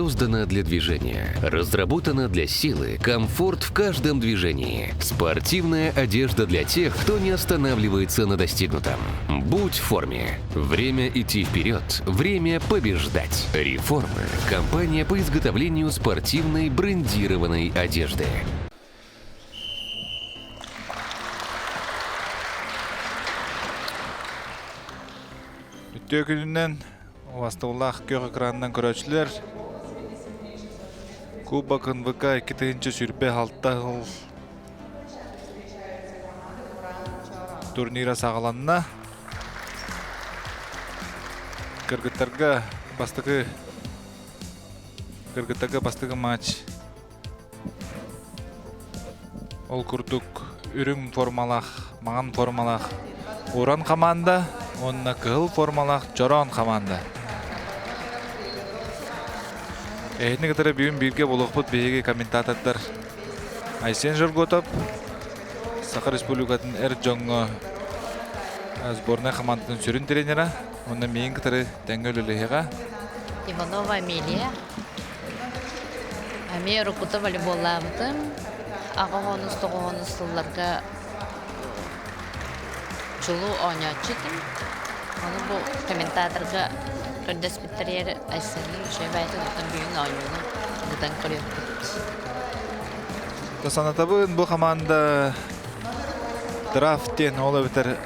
Создана для движения. Разработана для силы, комфорт в каждом движении. Спортивная одежда для тех, кто не останавливается на достигнутом. Будь в форме. Время идти вперед. Время побеждать. Реформы. Компания по изготовлению спортивной брендированной одежды. Үтүө күнүнэн Убастабыллаах күөх экранынан көрөөччүлэр Кубок НВК 2026 сыл турнира саҕаланна. Кыргыттарга бастакы кыргыттарга бастакы матч Ол курдук үрүҥ формалаах, маҥан формалаах Уран хамаанда уонна кыһыл формалаах Чороон хамаанда. Эһини кытары бүгүн бииргэ буолуохпут биһиги комментатордар Айсен Жорготов, Саха Республикатын эр дьоҥҥо сборнай хамаандатын сүрүн тренера уонна миигин кытары тэҥҥэ үлэлэһиэҕэ. Иванова Амелия Эмиэ уруккута волейболлаабытым. Аҕа оҕонус, тоҕоҕонус сылларга чулуу оонньооччу этим. Ону бу комментаторга көрдөспүттэригэр Айсенныын үчүгэй баайытын оттон бүгүн оонньууну ыытан көрүөхпүт. Санатабын, бу хамаанда драфт диэн ол эбэтэр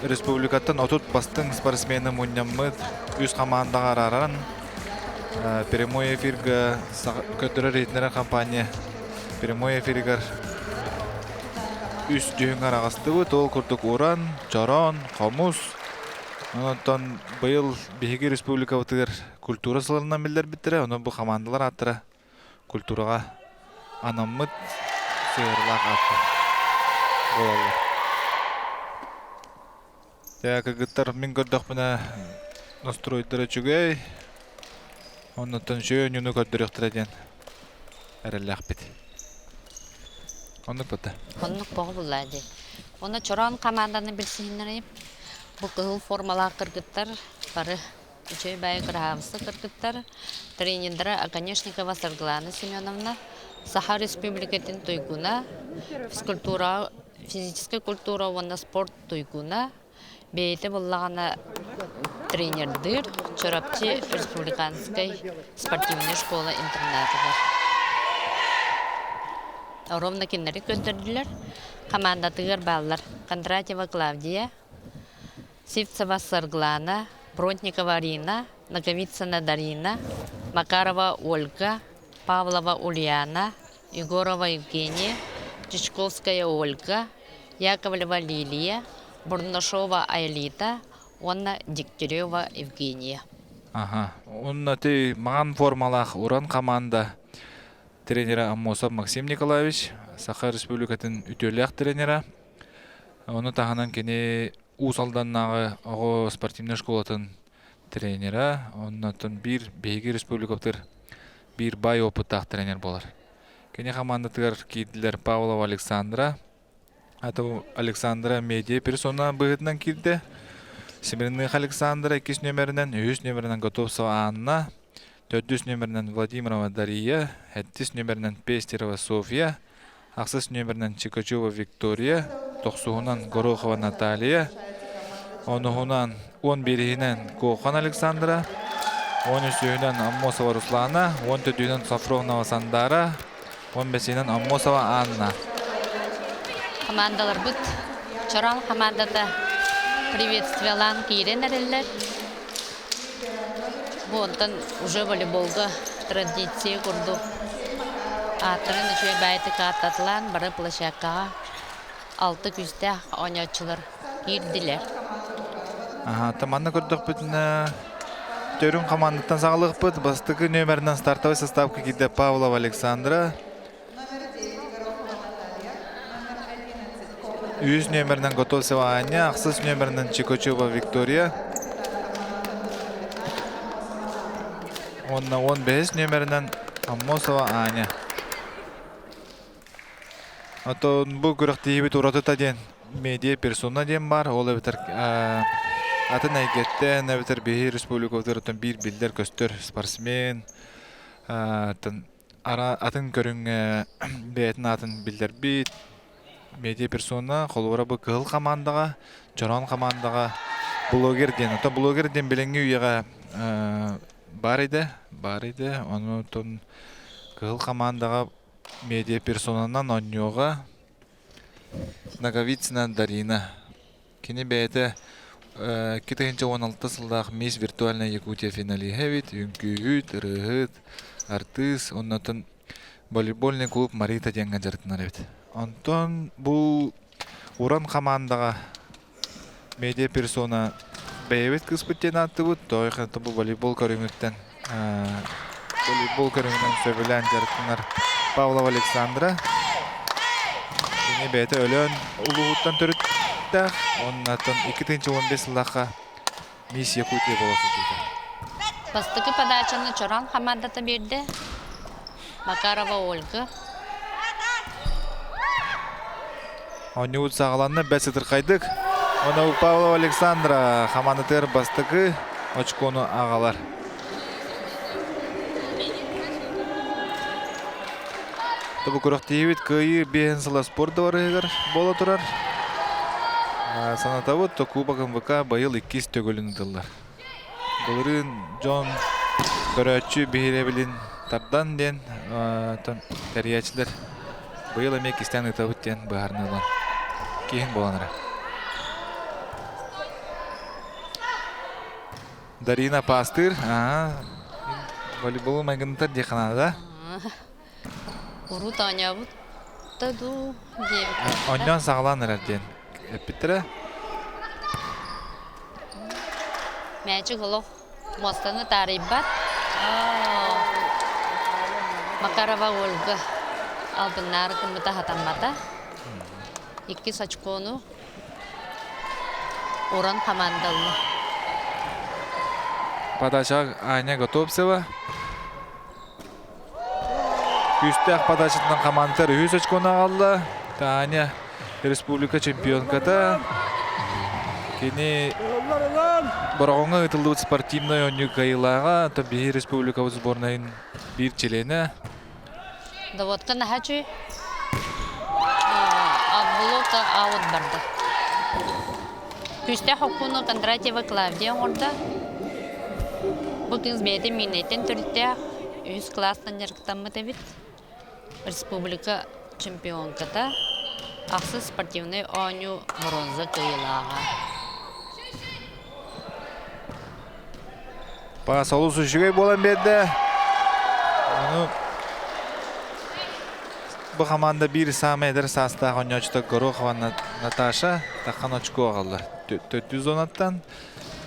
республикаттан 30 бастыҥ спортсмены мунньаммыт үс хамаандаҕа арааран Прямой эфирга көрдөрөр иһитиннэрэр компания прямой эфиригэр үс дьүһүҥ араҕастыбыт. Ол курдук уран, чороон, хомус. Онтон быйыл биһиги республикабытыгар культура сылынан биллэрбиттэрэ. Онон бу хамаандалар ааттара культураҕа анаммыт сыһыарылаах ааттар буолаллар. Дьэ, кыргыттар мин көрдөхпүнэ настройдара үчүгэй. Оннуттан үчүгэй оонньууну көрдөрүөхтэрэ диэн эрэллээхпит. Оннук бата. Оннук боҕо буллаа дии. Уонна Чороон команданы билсиһиннэрийим. Бу кыһыл формалаах кыргыттар бары үчүгэй баайы кыраһаабыста кыргыттар. Тренердара Оконешникова Саргылана Семеновна, Саха Республикатын туйгуна, физкультура, физическэй культура уонна спорт туйгуна, бэйэтэ буоллаҕына тренердыыр Чурапчы республиканскай спортивнай школа интернатыгар. Ровно кинилэри көрдөрдүлэр. Хамаандатыгар бааллар Кондратьева Клавдия, Сивцева Сарглана, Бродникова Арина, Ноговицына Дарина, Макарова Ольга, Павлова Ульяна, Егорова Евгения, Чичковская Ольга, Яковлева Лилия, Бурнашова Айлита уонна Дегтярева Евгения. Аха. Онно ти маҥан формалаах Уран команда тренера Аммосов Максим Николаевич, Саха Республикатын үтүөлээх тренера. Ону таһынан кини Уус Алданнааҕы оҕо спортивнай школатын тренера, оннуттан биир биһиги республикабытыгар биир баай опыттаах тренер буолар. Кини хамаандатыгар киирдилэр Павлова Александра, аты Александра медиа персона быһыытынан киирдэ. Смирных Александра иккис нүөмэринэн, үһүс нүөмэринэн Готовцева Анна, төрдүс нүөмэринэн Владимирова Дария, сэттис нүөмэринэн Пестерова Софья, ахсыс нүөмэринэн Чикачева Виктория, тохсуһунан Горохова Наталья, онуһунан 11-иһинэн Кохан Александра, 13-үһүнэн Аммосова Руслана, 14-үһүнэн Софронова Сандара, 15-инэн Аммосова Анна. Командаларбыт Чороон командата приветствиялаан киирэн эрэллэр. Бу онтон уже волейболга традиция курдук ааттарын үчүгэй баайытык ааттатылаан бары площадкаҕа алта күүстээх оонньооччулар киирдилэр. Аха, манна көрдөхпүтүнэ төрүн хамаандаттан саҕалыахпыт. Бастакы нүөмэринэн стартовый составка киирдэ Павлова Александра. Үһүс нүөмэринэн Готовцева Аня, ахсыс нүөмэринэн Чикачева Виктория. Уонна 15 нүөмэринэн Аммосова Аня. Оттон бу күрэхтэһиибит уратыта диэн медиа персона диэн баар. Ол эбэтэр атын эйгэттэн эбэтэр биһи республикабытыгар биир биллэр-көстөр спортсмен, Атын көрүҥҥэ бэйэтин аатын биллэрбит медиа-персона, холобура бу кыһыл хамаандаҕа, чороон хамаандаҕа блогер диэн. Оттон блогер диэн билиҥҥи үйэҕэ баар идэ, баар идэ. Онтон кыһыл хамаандаҕа медиа-персонанан оонньуоҕа Ноговицына Дарина. Кини бэйэтэ 2016 сыллаах Мисс Виртуальная Якутия финалиһа эбит, үҥкүүһүт, ырыаһыт, артыыс, оннотон волейбольный клуб Марита диэҥҥэ дьарыктанар эбит. Онтон бу Уран хамаандаҕа медиа персона бэйэбит кыыспыт диэн ааттыыбыт, тоойхото бу волейбол көрүҥүттэн волейбол көрүҥүнэн сөбүлээн дьарыктанар Павлова Александра. Кини бэйэтэ Өлөөн улууһуттан төрүттээх, уоннаттан 2015 сыллаахха Мисс Якутия буола сылдьыбыта. Бастакы подачаны Чорон хамаандата биэрдэ. Макарова Ольга. Оонньуубут саҕаланна бэрт сытырхайдык. Уонна Павлова Александра хамаандатыгар бастакы очкону аҕалар. Бу күрэхтэһиибит кыайыы биэһин сыла спорт дыбарыһыгар буола турар. Санатабыт, Кубок МВК быйыл иккис төгүлүн ыытыллар. Былырыын дьон көрөөччү биһирэбилин тардан диэн тэрийээччилэр быйыл эмиэ кистээн ыытабыт диэн быһаарыныылар киһин буолан эрэ. Дарина паастыыр. Волейболу майгынытар диэххэ наада. Урут оонньообут да дуу диэбиттэр. Оонньоон саҕалаан эрэр диэн эппиттэрэ. Мээчик олох муостаны таарыйбат. Макарова Ольга албыннаары гыммыта хатаммата. Иккис очкону уран хамаандалла. Подача Аня Готовцева. Күүстээх подачатынан хамаандатар үһүс очкону аҕалла. Таня республика чемпионката. Кини Бороҕоҥҥо ыытыллыбыт спортивнай оонньуу кыайыылааҕа, то биһи республикабыт сборнайын биир чилиэнэ. Доводка наһаа үчүгэй. Блока аут барда. Күүстээх хоккуну Кондратьева Клавдия оҥордо. Бу кыыс бэйэтин миинэйтэн төрүттээх, үһүс кылаастан дьарыктаммыт эбит. Республика чемпионката, ахсыс спортивнай оонньуу бронза кыайыылааҕа. Паас олус үчүгэй буолан биэрдэ. Ону бу хамаанда биир саамай эдэр саастаах оонньооччута Горохова Наташа таххан очко аҕалла. Төрдүс зонаттан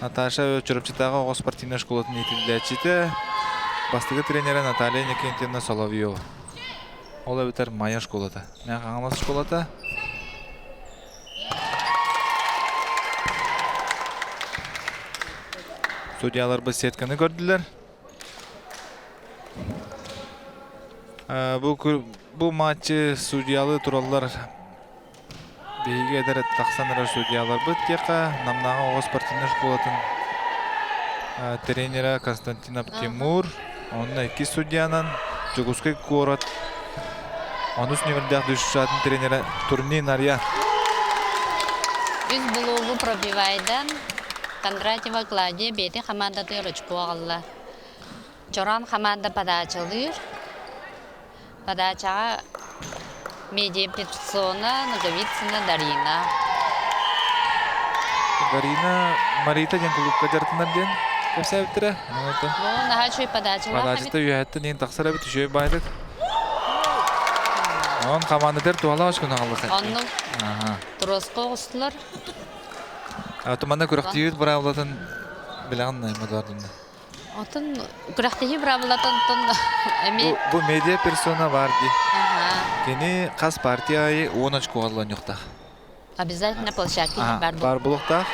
Наташа Чурапчытааҕы оҕо спортивнай школатын иитиллээччитэ, бастакы тренерэ Наталья Иннокентьевна Соловьева. Ол эбэтэр Майа школата. Мэҥэ Хаҥалас школата. Судьяларбыт сетканы көрдүлэр. Бу, бу матчы судьялыы тураллар биһиги эдэр тахсан эрэр судьяларбыт диэххэ Намнааҕы оҕо спортивнай школатын тренера Константинов Тимур, онно иккис судьянан Дьокуускай куорат онус нүөмэрдээх дьушатын тренера Турнин Арьян. Үс блогу пробивайдан Кондратьева Клавдия бэйэтин хамаандатыгар очко аҕалла. Чороон хамаанда подачалыыр. Подачаҕа медиаперсона Ноговицына Дарина. Дарина Марита диэн кулуупка дьарыктанар диэн кэпсээбиттэрэ. Ну, наһаа үчүгэй подачалаах Подачата үөһэттэн иһин тахсар эбит, үчүгэй баайдык. Онон хамаандатыгар туһалаах очкону аҕаллах. Оннук Троско оҕустулар. Туманна күрэхтиибит быраабылатын билэҕин Эдуардовна? Отон күрэхтэһии быраабылатын эмиэ Бу медиа персона бар дии. Кини хас партия аайы 10 очко оонньуохтаах. Обязательно площадки бар Бар булуохтаах.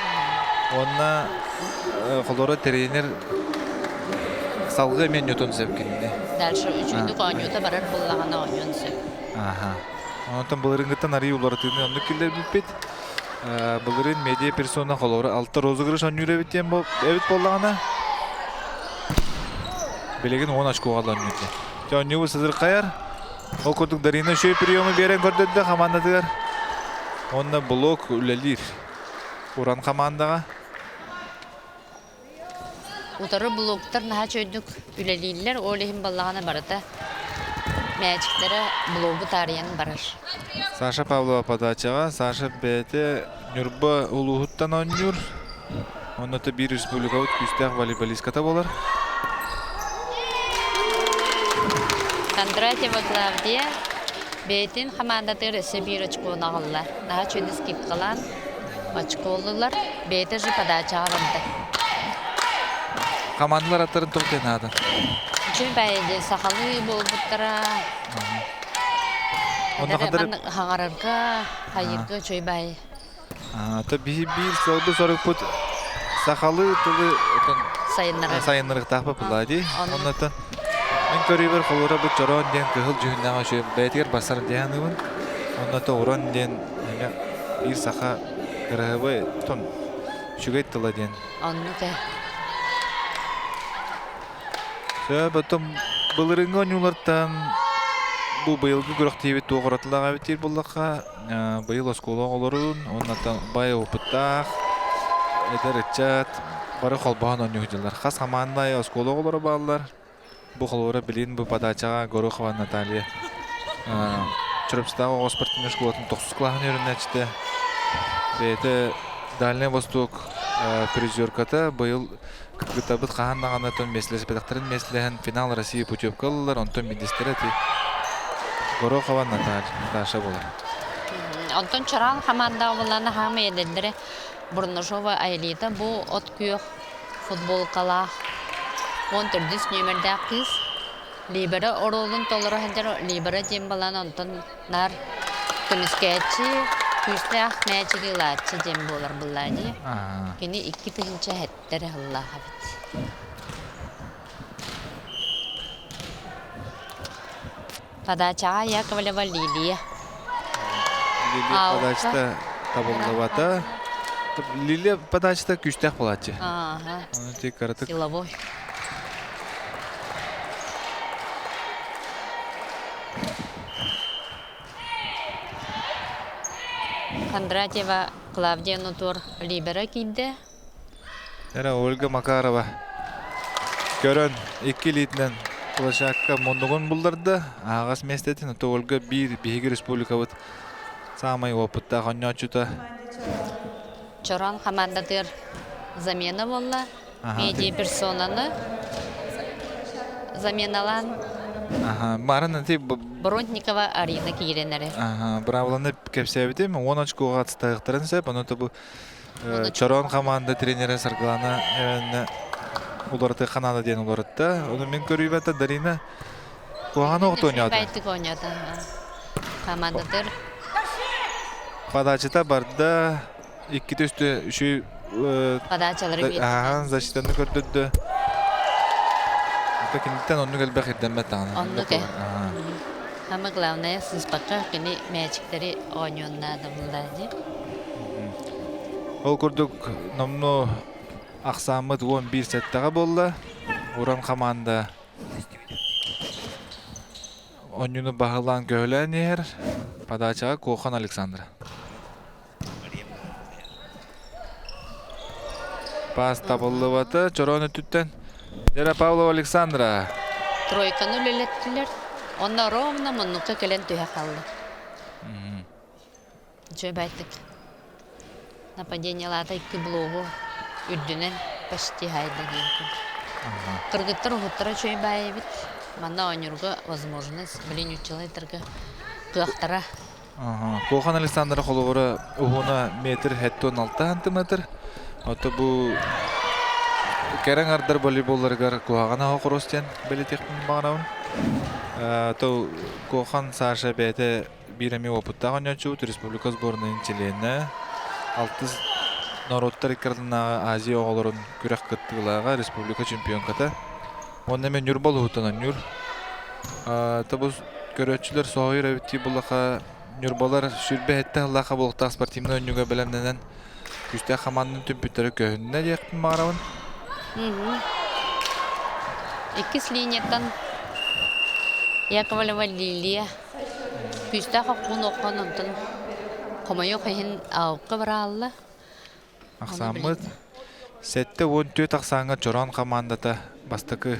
Уонна холоро тренер салгыы эмиэ ньутун сөп кинини. Дальше үчүгдүк оонньуута барар буоллаҕына оонньуон сөп. Аха. Онтон былырыыҥҥыттан арыый уларытыыны оннук киллэрбиппит. Былырыын медиа персона холобура алта розыгрыш оонньуур эбит диэн эбит буоллаҕына. Билигин 10 очкоға оонньуур. Оонньуубут сытырхайар. Ол курдук Дарина үчүгэй приему биэрэн көрдөрдө хамаандатыгар. Уонна блок үлэлиир. Уран хамаандаҕа. Утары блоктар наһаа үчүгэйдик үлэлииллэр, ол иһин баллаҕана барыта мээчиктэрэ блогу таарыйан барар. Саша Павлова подачаҕа. Саша бэйэтэ Ньурба улууһуттан оонньуур. Онно биир республикабыт күүстээх волейболистката буолар. Кондратьева Клавдия бэйэтин хамаандатыгар өссө биир очкону аҕалла. Наһаа үчүгэйдик скидкалаан очколлулар. Бэйэтэ же подачаҕа барда. Хамаандалар аттарын туох диэн аата? Үчүгэй баайы сахалыы буолбуттара. Онно хандар Хаҥарарга, хайыырга үчүгэй баайы. То биһи биир сыалбыт-сорукпут сахалыы тылы сайыннарар. Сайыннарыахтаахпыт буоллаа дии. Оннуттан мин көрүүбэр холура бу чороон диэн кыһыл дьүһүннээх үчүгэй бэйэтигэр бассар диэн саныыбын. Онно уран диэн эмиэ биир саха кыраһыабай тон үчүгэй тыла диэн. Оннук ээ. Сөп, оттон былырыыҥҥы оонньуулартан бу быйылгы күрэхтэһиибит туох уратылаах эбит диир буоллахха, быйыл оскуола оҕолорун уонна баай опыттаах эдэр ыччат бары холбоһон оонньуу сылдьаллар. Хас хамаанда аайы оскуола оҕолоро бааллар. Бу холобура билигин бу подачаҕа Горохова Наталья Чурапчытааҕы оҕо спортивнай школатын тохсус кылааһын үөрэнээччитэ. Бэйэтэ Дальнай Восток призерката быйыл кыргыттарбыт хаһан даҕаны тон миэстэлэспэтэхтэрин миэстэлэһэн финал России путевка ыллылар, онтон биирдэстэрэ ити Горохова Наташа буолар. Онтон Чораан хамаандаҕа буоллаҕына хаамай эдэрдэрэ Бурнашова Айлита бу от күөх футболкалаах 14 нүөмэрдээх кыыс Либера оруолун толоро сылдьар Либера диэн балаан онтон наар көмүскээччи күүстээх мээчиги ылааччы диэн буолар быллаа дии. Кини 2000 хэттэр ыһыллаах эбит. Подачаҕа Яковлева Лилия. Лилия подачата табыллыбата. Лилия подачата күүстээх буолааччы. Ага. Кыратык. Силовой. Кондратьева Клавдия Нутур либера киирдэ. Эрэ Ольга Макарова көрөн икки илиитинэн площадка муннугун булларда. Аһаҕас миэстэтин ото Ольга биир биһиги республикабыт саамай опыттаах оонньооччута. Чорон хамаандатыгар замена буолла. Медиа персонаны заменалаан Аха, марын ити Бронникова Арина киирэн эрэ. Аха, бравланы кэпсээбитим, 10 очкоға атыстайықтарын сөп, ону бу Чороон хамаанда тренерэ Саргылана уларыты ханаада диэн уларытта. Ону мин көрүүбэтэ Дарина куһаҕан оҕото оонньоото. Байтык оонньоото. Хамаандатыр. Подачата барда. Икки түстү үчүй Подачалары биэрдэ. Ахан защитаны көрдөрдө. Это киниттэн оннук элбэх ирдэммэт даҕаны. Оннук э. Самое главное сыспакка кини мээчиктэри оонньуон наада булла дии. Ол курдук номнуо ахсааммыт 11 сэттэҕэ буолла. Уран хамаанда оонньууну баһылаан көһөлөөн иһэр. Подачаҕа Кохан Александра. Пас табыллыбата чороон өттүттэн Вера Павлова Александра. Тройканы үлэлэттилэр. Онно ровно муннукка кэлэн түһэ хаалла. Үчүгэй байтык. Нападениелаата икки блогу үрдүнэн почти хайда диэн. Кыргыттар уһуттара үчүгэй баай эбит. Манна оонньуурга возможность, блин, училайтарга кыахтара. Кохан Александра холобура уһуна метр 76 сантиметр. Ото бу кэрэҥ ардар волейболларыгар куһаҕан аһа хорос диэн бэлиэтиэхпин баҕарабын. То Кохан Саша бэйэтэ биир эмиэ опыттаах оонньооччубут, республика сборнайын чилиэнэ, алтыс норуоттар икки ардынааҕы Азия оҕолорун күрэх кыттыылааҕа, республика чемпионката. Уонна эмиэ Ньурба улууһуттан оонньуур. Тобус көрөөччүлэр соһуйар эбит дии буллаха Ньурбалар сүүрбэ сэттэ сыллаахха буолуохтаах спортивнай оонньууга бэлэмнэнэн күүстээх хамаанданы түмпүттэрэ көһүннэ диэхпин баҕарабын. Иккис линияттан Яковлева Лилия күүстээх оххун оххон онтон хомойуох иһин аукка бараалла. Ахсааммыт 74 ахсааҥҥа Чороон хамаандата бастакы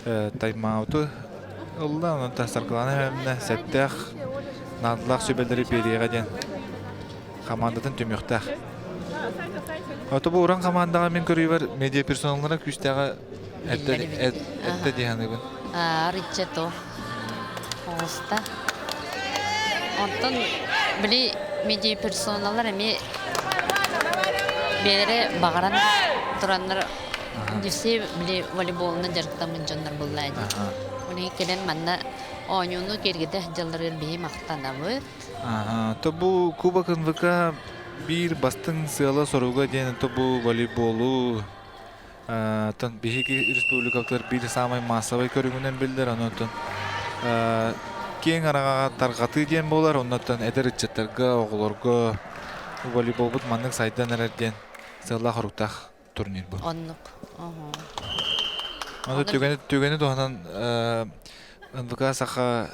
тайм-ауту ылла. Онон Саргылана Ивановна сэттээх наадалаах сүбэлэри биэриэҕэ диэн хамаандатын түмүөхтээх. Ото бу уран хамаандаҕа мин көрүүбэр медиаперсоналлара күүстээҕэ эттэ дии саныыбын. Арычча то оҕуста. Онтон били медиаперсоналлар эмиэ бэйэлэрэ баҕаран тураннар все били волейболунан дьарыктаммыт дьоннор буолла дии. Оны кэлэн манна оонньууну киэргэтэ сылдьалларыгар биһи махтанабыт. То бу Кубок НВК биир бастыҥ сыала-соруга диэн то бу волейболу Оттон биһиги республикабытыгар биир саамай маассабай көрүҥүнэн биллэр. Онон киэҥ араҥаҕа тарҕатыы диэн буолар. Оннуттан эдэр ыччаттарга, оҕолорго волейболбут маннык сайдан эрэр диэн сыаллаах-соруктаах турнир бу. Оннук. Ону түгэни, түгэни туһанан НВК Саха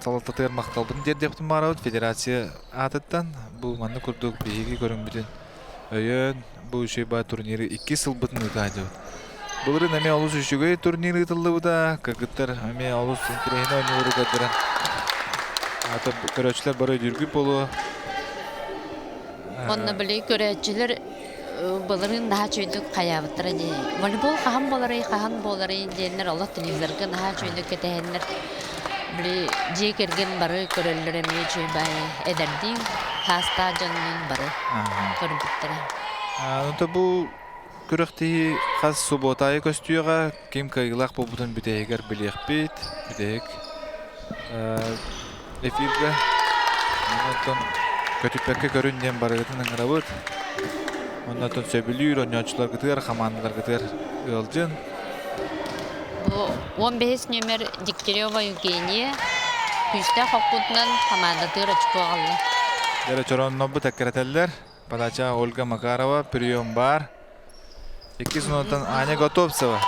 салалтатыгар махталбын тиэрдиэхпин баҕарабыт федерация аатыттан бу маннык курдук биһиги көрүҥмүтүн өйөөн бу үчүгэй баа турниры иккис сылбытын ыыта сылдьабыт. Былырыын эмиэ олус үчүгэй турнир ыытыллыбыта, кыргыттар эмиэ олус интэриэһинэй оонньуулары көрдөрөн ата көрөөччүлэр бары өйдүүргүт буолуо. Онно били көрөөччүлэр былырыын наһаа үчүгэйдик хайаабыттара дии. Волейбол хаһан буоларый, хаһан буоларый диэннэр олох телевизорга наһаа үчүгэйдик кэтэһэннэр били дьиэ кэргэн бары көрөллөр эмиэ үчүгэй баайы эдэрдиин саастаах дьоннуун бары көрбүттэрэ. Ну бу күрэхтэһии хас субуота аайы көстүөҕэ, ким кыайыылаах буолбутун бүтэһигэр билиэхпит. Бүтэһик эфиргэ онтон көтүппэккэ көрүн диэн барыгытын ыҥырабыт. Оннотон сөбүлүүр оонньооччуларгытыгар, хамаандаларгытыгар ыалдьын. Бу 15 нүөмэр Дегтярева Евгения күүстээх хоппутунан хамаандатыгар очко аҕалла. Дьэ чорооннорбут эккирэтэллэр. Подача Ольга Макарова, прием бар. Иккис онтон Аня Готовцева.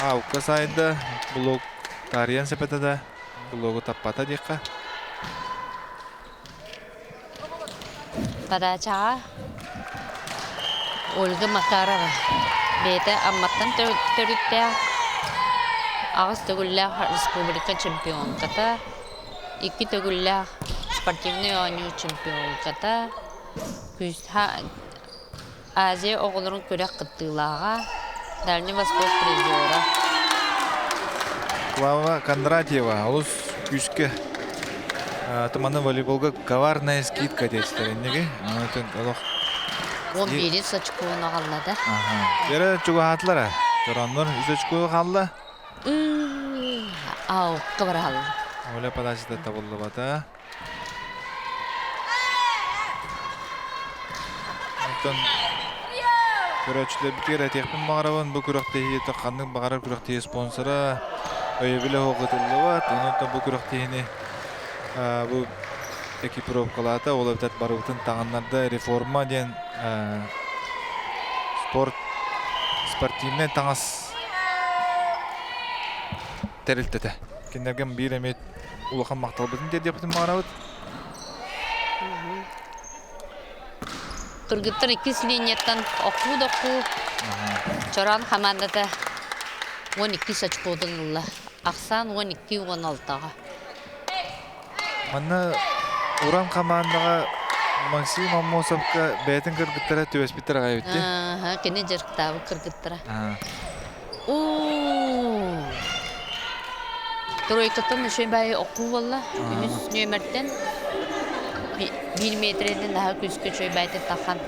Аукка сайда, блок таарыйан сэпэтэ блогу таппата диэххэ. Подачаҕа Ольга Макарова бэйэтэ Амматтан төрүттээх, аҕыс төгүллээх республика чемпионката, икки төгүллээх спортивнай оонньуу чемпионката, Азия оҕолорун күрэх кыттыылааҕа, Дальний Восток призера. Клава Кондратьева олус күүскэ туманы волейболга коварная скидка диэчтэр инниги олох 11 очкону аҕаллада. Дьэрэ чугаһаатылар Тороннор үс очко хаалла. Аукка бараалла. Оля подачата табыллыбата. Оттон көрөөччүлэрбитигэр этиэхпин баҕарабын, бу күрэхтэһии ханнык баҕарар күрэхтэһии спонсора өйөбүлэ суох ыытыллыбат. Онон бу күрэхтэһиини бу экипировкалаата, ол эбэтэр барыбытын таҥыннарда реформа диэн спорт спортивнай таҥас тэрилтэтэ. Кинилэргэ биир эмиэ улахан махталбытын тиэрдиэхпитин баҕарабыт. Кыргыттар иккис линияттан окуу-докуу Чороон хамаандата 12 очкотун ылла. Ахсаан 12-16-ҕа. Манна Уран хамаандаҕа Максим Аммосовка бэйэтин кыргыттара түбэспиттэр аҕай эбит дии. Кини дьарыктаабыт кыргыттара. Уу! Тройкаттан үчүгэй баайы окуу буолла. Үһүс нүөмэртэн биир метринэн наһаа күүскэ үчүгэй баайытын тахан.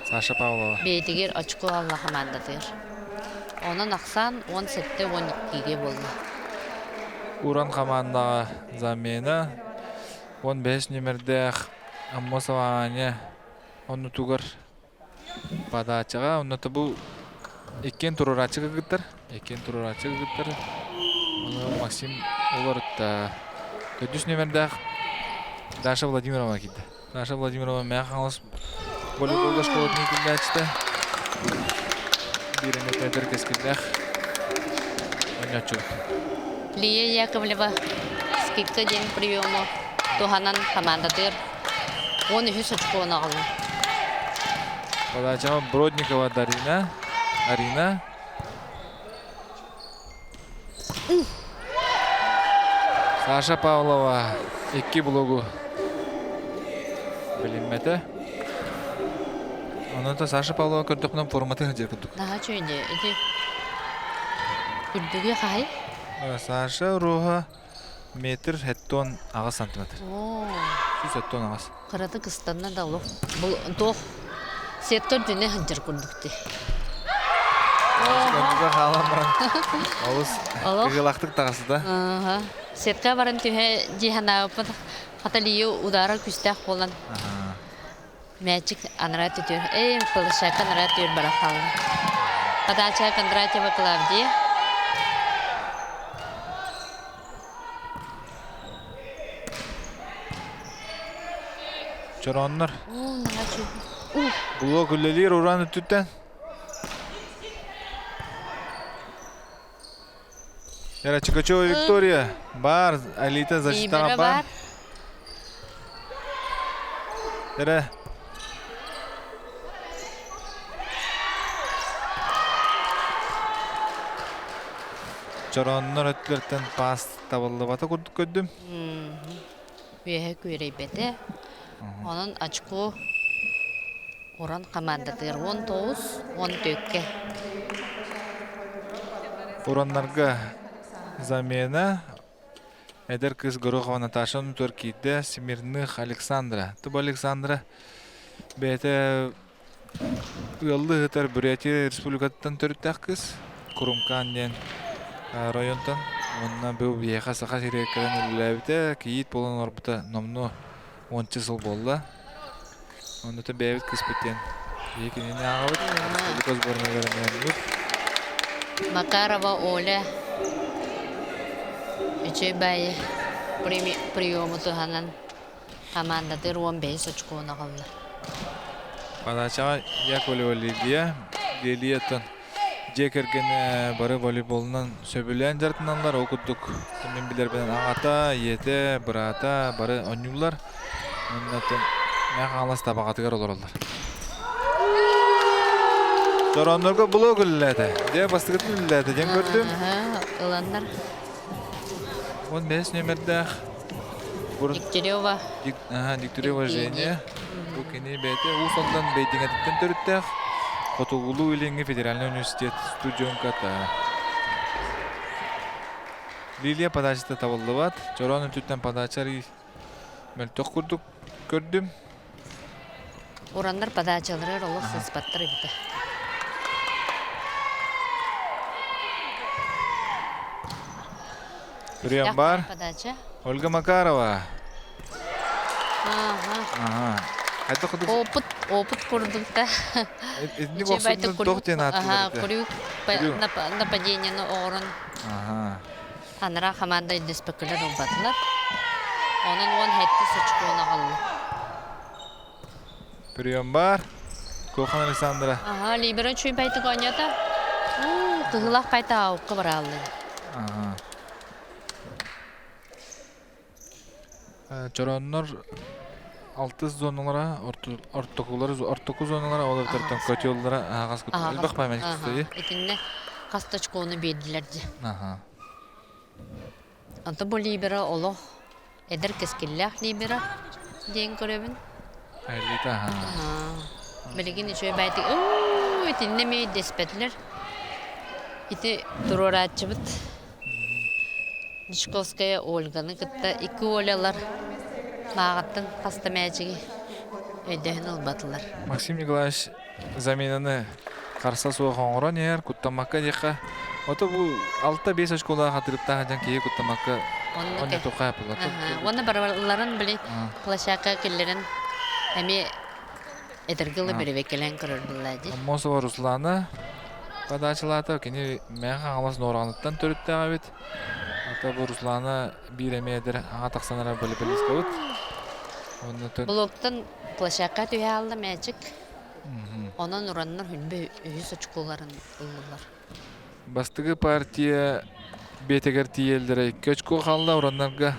Саша Павлова. Бэйэтигэр очко алла хамаандатыгар. Онон ахсаан 17-12-ге буолла. Уран хамаандаҕа замена 15 нүөмэрдээх Аммосова Аня оннутугар Подачаҕа онно бу иккиэн туруорааччы кыргыттар, иккиэн туруорааччы кыргыттар. Ону Максим уларытта. Төрдүс нүөмэрдээх Даша Владимирова киирдэ. Даша Владимирова Мэҥэ Хаҥалас волейболга школатын иитиллээччитэ. Биир эмэ эдэр кэскиллээх. Онньоччубут. Лия Яковлева скидка диэн приему туһанан хамаандатыгар 13 очкону аҕалла. Подача Бродникова Дарина. Арина. Саша Павлова икки блогу билиммэтэ. Онон Саша Павлова көрдөхпүнэ форматын сылдьар курдук. Наһаа үчүгэй ити үрдүгү хаһай? Саша уруоһа метр хеттон аҕыс сантиметр. 178. Кыраты кыстанна да олох бұл туох сектор дүнэ сылдьар курдук дии. Оннуга хаалан баран олус кыгылахтык таҕыста. Сетка баран түһэ дии санаабыппыт хата Лию удара күүстээх буолан мээчик анараа түтүөр эй площадка анараа түөр бара хаалла. Подача Кондратьева Клавдия. Чорооннор. Блок үлэлиир уран өттүттэн. Яра Чикачева Виктория бар, Алита защитаҕа бар. Эрэ Чорооннор өттүлэртэн паас табыллыбата курдук көрдүм. Үөһэ күөрэйбэтэ. Онон очко уран хамаандатыгар 19, 14-кэ. Ураннарга замена эдэр кыыс Горохова Наташа оннутугар киирдэ Смирных Александра. Туб Александра бэйэтэ Ыаллыы ыытар Бурятия Республикатыттан төрүттээх кыыс Курумкаан диэн районтан уонна бу биһиэхэ Саха сиригэр кэлэн үлэлээбитэ, кийиит буолан олорбута номнуо уонча сыл буолла. Оннута бэйэбит кыыспыт диэн биһиги кинини ааҕабыт. Республика сборнайыгар эмиэ оннук. Макарова Оля үчүгэй баайы приему туһанан Хамаандатыгар 15 очкону аҕалла. Подачаҕа Яковлева Лилия, Лилияттан дьиэ кэргэнэ бары волейболунан сөбүлээн дьарыктаналлар. Ол курдук мин билэрбинэн аҕата, ийэтэ, быраата бары оонньууллар. Уонна Мэҥэ Хаҥалас Табаҕатыгар олороллор. Дороннорго блок үлэлээтэ. Дьэ бастакытын үлэлээтэ диэн көрдүм. Ыланнар. 15 нүөмэрдээх Дегтярева. Дегтярева Женя. Бу кини бэйэтэ Уус Алдан Бэйдиҥэтиттэн төрүттээх Хотугулуу-Илиҥҥи федеральнай университет студентката. Лилия подачата табыллыбат. Чороон өттүттэн подача мөлтөх курдук көрдүм. Ураннар подачаларыгар олох сыспаттар эбитэ. Прием бар. Подача. Ольга Макарова. Ага. Ага. Это кудук... Опыт, опыт курдук да. Итинник охсубутун туох диэн ааттыылар Ага, курюк нападениены оҕорон. Ага. Анараа хамаанда илдьиспэккэлэр ылбатылар. Онон 17 очкону аҕалла. Прием бар. Кохан Александра. Ага, либеро чуй байтык оонньоото. Кыһылах пайта аукка барааллар. Ага. Чорооннор алтыс зоналара, ортокулар, ортоку зоналара, ол эбэтэр котеллара аһаҕас элбэх память Итиннэ хас точкону биэрдилэр дии. Аха. Онто бу либеро олох эдэр кэскиллээх либеро диэн көрөбүн. Элита Билигин үчүгэй баайдык уу итиннэ эмиэ дэспэтилэр. Ити туруорааччыбыт Дьячковская Ольганы кытта икки Олялар мааҕыттан хаста мээчиги өйдөһөн ылбатылар. Максим Николаевич заменаны харса суох оҥорон иһэр, куттаммакка диэххэ. Ото бу 6-5 очколаах атырыктаах дьон киһи куттаммакка онньотуохха yapылар. Уонна барыларын били площадка киллэрэн эмиэ этэргэ ылы бэрэбиэркэлээн көрөр буолла дии. Аммосова Руслана подачалаата кини Мэҥэ Хаҥалас Нуораҕаныттан төрүттээх эбит. Ата бу Руслана биир эмиэ эдэр аҥа тахсан эрэр волейболисткабыт. Блоктан площадка түһэ хаалла мээчик. Онон ураннар хүнбэ үһүс очколарын ыллылар. Бастакы партия. биэтэгэр тиийэллэрэ икки очко хаалла ураннарга.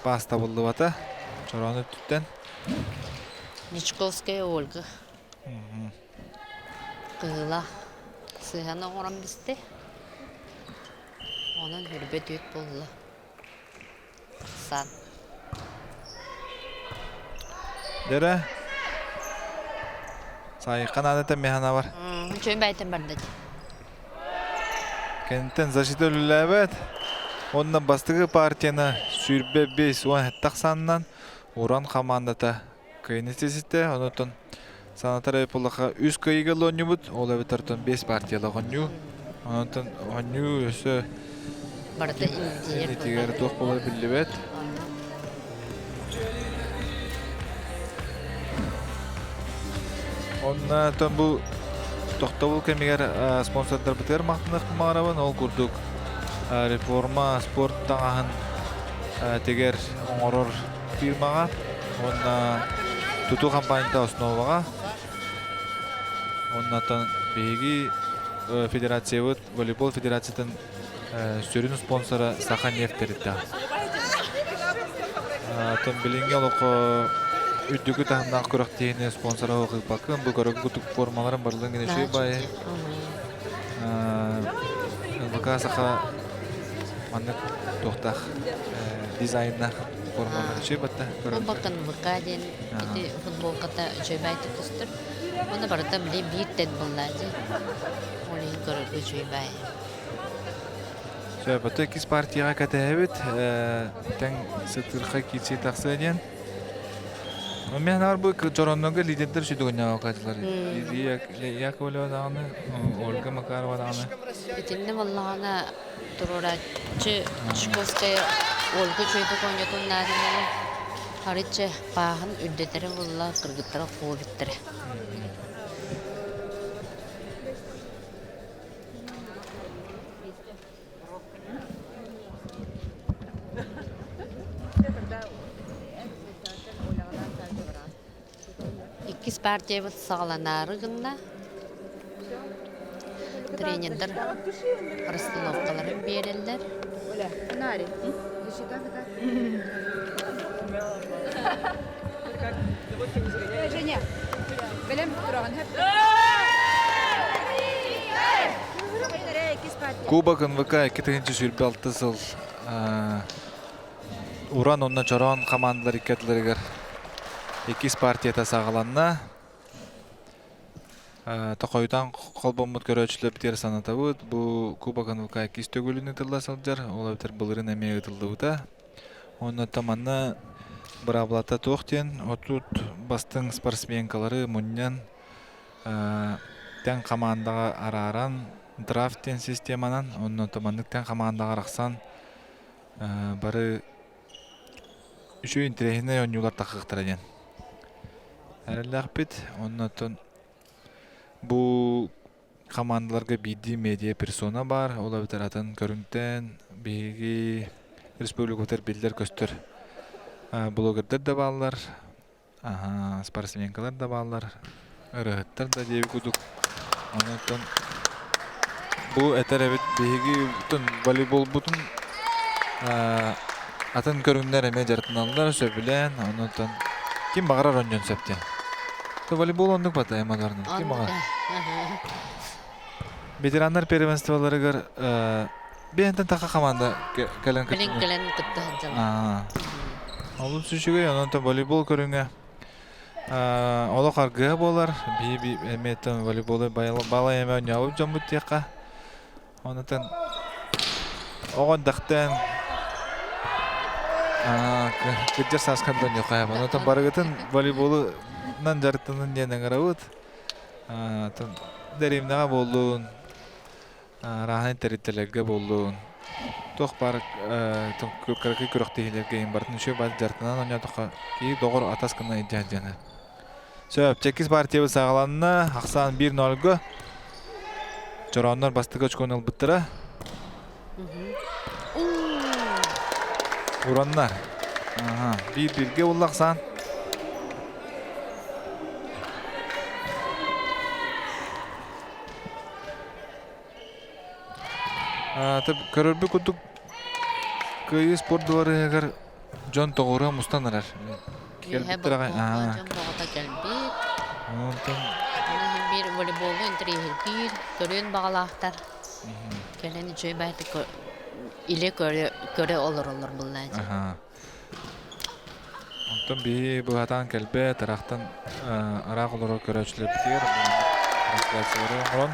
Паас табыллыбата. Чороон өттүттэн. Ничковская Ольга. Кыһыла сыһан оҥорон бисте. Онон хүрбэ түөт буолла. Сан. Дэрэ. Сайыкка наадата механа бар. Үчүгэй байтан барда дии. Кэнниттэн защита үлэлээбэт. Онно бастакы партияны сүүрбэ 5 тахсанынан Уран хамаандата кыайыны ситистэ. Онтон санатар эбит үс кыайыыга оонньуубут, ол эбэтэр 5 партиялаах оонньуу. Онтон оонньуу өссө Барыта иннитигэр иннитигэр туох буолара биллибэт. Онно бу тохтобул кэмигэр спонсордарбытыгар махтаныахпын баҕарабын. Ол курдук реформа спорт таҥаһын тигэр оҥорор фирмаҕа уонна тутуу хампаанньата основаҕа. Оннотон биһиги федерациябыт волейбол федерациятын сүрүн спонсора Саха нефть тэрилтэ. Оттон билиҥҥи олоххо үрдүкү таһымнаах күрэхтэһиини спонсора ыыппаккын, бу көрөҥ кутук формаларын барыларын гына үчүгэй баайы. НВК Саха маннык туохтаах дизайннаах формалар үчүгэй батта. Бу НВК диэн ити футболката үчүгэй баайдык көстөр. Уонна барыта били биир тэн буолла дии. Ол иһин көрөргө үчүгэй баайы. Сөп, иккис партияҕа кэтэһэбит. Тэҥ сытырха киирсии тахсыа диэн. Мен бар бу Чороннорго лидердер сүдүгүннээх окаачылар. Лидия Яковлева даҕаны, Ольга Макарова даҕаны. Итиннэ буоллаҕына туруорааччы Чуковская Ольга Чойдук оонньотун наадалара арычча пааһын үрдэтэрэ буолла кыргыттара хообиттэрэ. Иккис партиябыт саҕаланаары гынна. Тренердэр расстановкаларын биэрэллэр. Женя, бэлэм тураҕын Кубок НВК 2026 сыл Уран уонна Чороон хамаандалар икки ардыларыгар иккис партията саҕаланна. Тохойутан холбоммут көрөөччүлэрбитигэр санатабыт, бу Кубок НВК иккис төгүлүн ыытылла сылдьар, ол эбэтэр былырыын эмиэ ыытыллыбыта. Онно манна быраабылата туох диэн, отут бастыҥ спортсменкалары мунньан тэҥ хамаандаҕа арааран, драфт диэн системанан, онно маннык тэҥ хамаандаҕа арахсан бары үчүгэй интэриэһинэй оонньуулар тахсыахтара диэн эрэллээхпит. Оннотон бу хамаандаларга биирдии медиа персона баар, ол эбэтэр атын көрүҥтэн биһиги республикабытыгар биллэр-көстөр блогердар да бааллар, спортсменкалар да бааллар, ырыаһыттар да диэбит курдук. Онон бу этэр эбит биһиги волейболбутун атын көрүҥнэр эмиэ дьарыктаналлар, сөбүлээн, онон ким баҕарар оонньуон сөп диэн. Волейбол оннук бата эмаларынан ким баҕарар. Ветераннар первенстволарыгар биэнтэн таха команда кэлэн кэлэн кэлэн кытта сылдьаллар. Олус үчүгэй, онон волейбол көрүҥэ олох аргыһа буолар. Биһи эмиэттэн волейболу балай эмэ оонньообут дьоммут диэххэ. Онутан оҕо эрдэхтэн кырдьар сааскар да оонньуохха Онутан барыгытын волейболунан дьарыктанын диэн ыҥырабыт. Дэриэбинэҕэ буоллун, арааһынай тэрилтэлэргэ буоллун, туох баар кыракый күрэхтэһиилэргэ иһин барытын үчүгэй баар дьарыктанан оонньоотоххо киһи доҕор атас гына илдьэ сылдьана. Сөп, чэкис партиябыт саҕаланна. Ахсаан 1-0-го. Чорооннор бастакы очкону ылбыттара. Ураннар. Ага, биир-биргэ булла ахсаан. Көрөрбүт курдук Кыайыы спорт дыбарыһыгар дьон тоҕуруһа мустан эрэр. Үөһэ Кэлбиттэр аҕай. балкоҥҥа дьон бөҕөтө кэлбит. Онтон Аны иһин биир волейболу интэриэһиргиир, көрүөн баҕалаахтар кэлэн үчүгэй баайдык илэ көрө, көрө олороллор буоллаа дии. Онтон биһи быһатаан кэлбэт, ыраахтан ыраах олорор көрөөччүлэрбитигэр трансляциялары оҥорон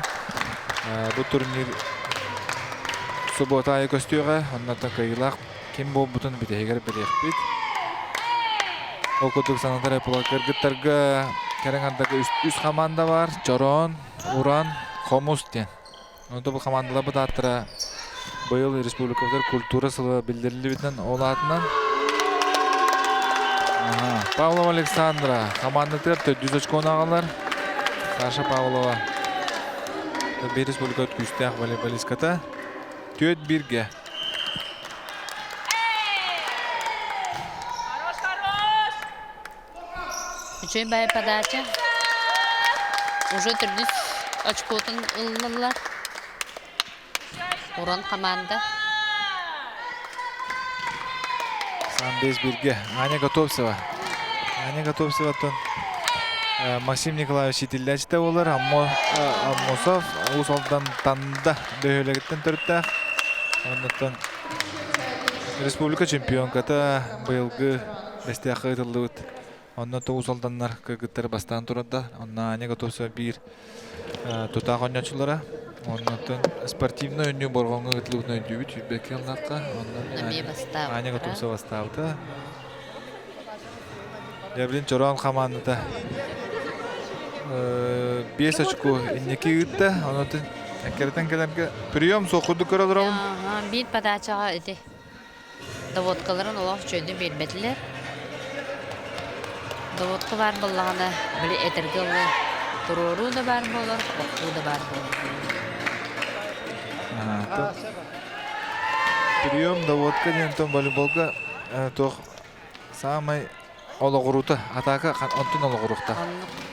бу турнир субуота аайы көстүөҕэ, оннуттан кыайыылаах ким буолбутун бүтэһигэр билиэхпит. Ол курдук санатар кыргыттарга кэрэҥ ардага үс хамаанда бар, Чороон, Уран, Хомус диэн. Онто бу хамаандаларбыт ааттара быйыл республикабытыгар культура сыла биллэриллибитинэн ол аатынан Павлова Александра хамаандатыгар төрдүс очкону аҕалар. Саша Павлова биир республика күүстээх волейболистката. Түөрт бииргэ. Үчүгэй баай подача. Уже төрдүс очкотун ыллылар. Уран команда. Самбес бирге. Аня Готовцева. Аня Готовцеваттан Максим Николаевич итиллээччитэ буолар. Аммосов Уус Алдан Танда бөһүөлэгиттэн төрүттээх. Оннуттан республика чемпионката быйылгы Бэстээххэ ыытыллыбыт. Онно Тоҕус Алданнар кыргыттары бастаан турарда. Онно Аня Готовцева биир тутаах оонньооччулара. Оннуттан спортивнай оонньуу Борҕоҥҥо ыытыллыбытын өйдүүбүт сүүрбэккэ ыллахха. Онно Аня Готовцева бастаабыта. Дьэ, Чороон хамаандата 5 очко инники ыытта. Онотун эккирэтэн кэлэргэ прием суох курдук көрө олоробун. Биир подачаҕа ити Доводкаларын олох үчүгэйдик биэрбэтилэр. Доводка баар буоллаҕына, били этэргэ дылы туруоруу да баар буолар, бохсуу да баар буолар. Прием доводка диэн волейболга туох саамай олоҕуруута атака онтун олоҕуруохта.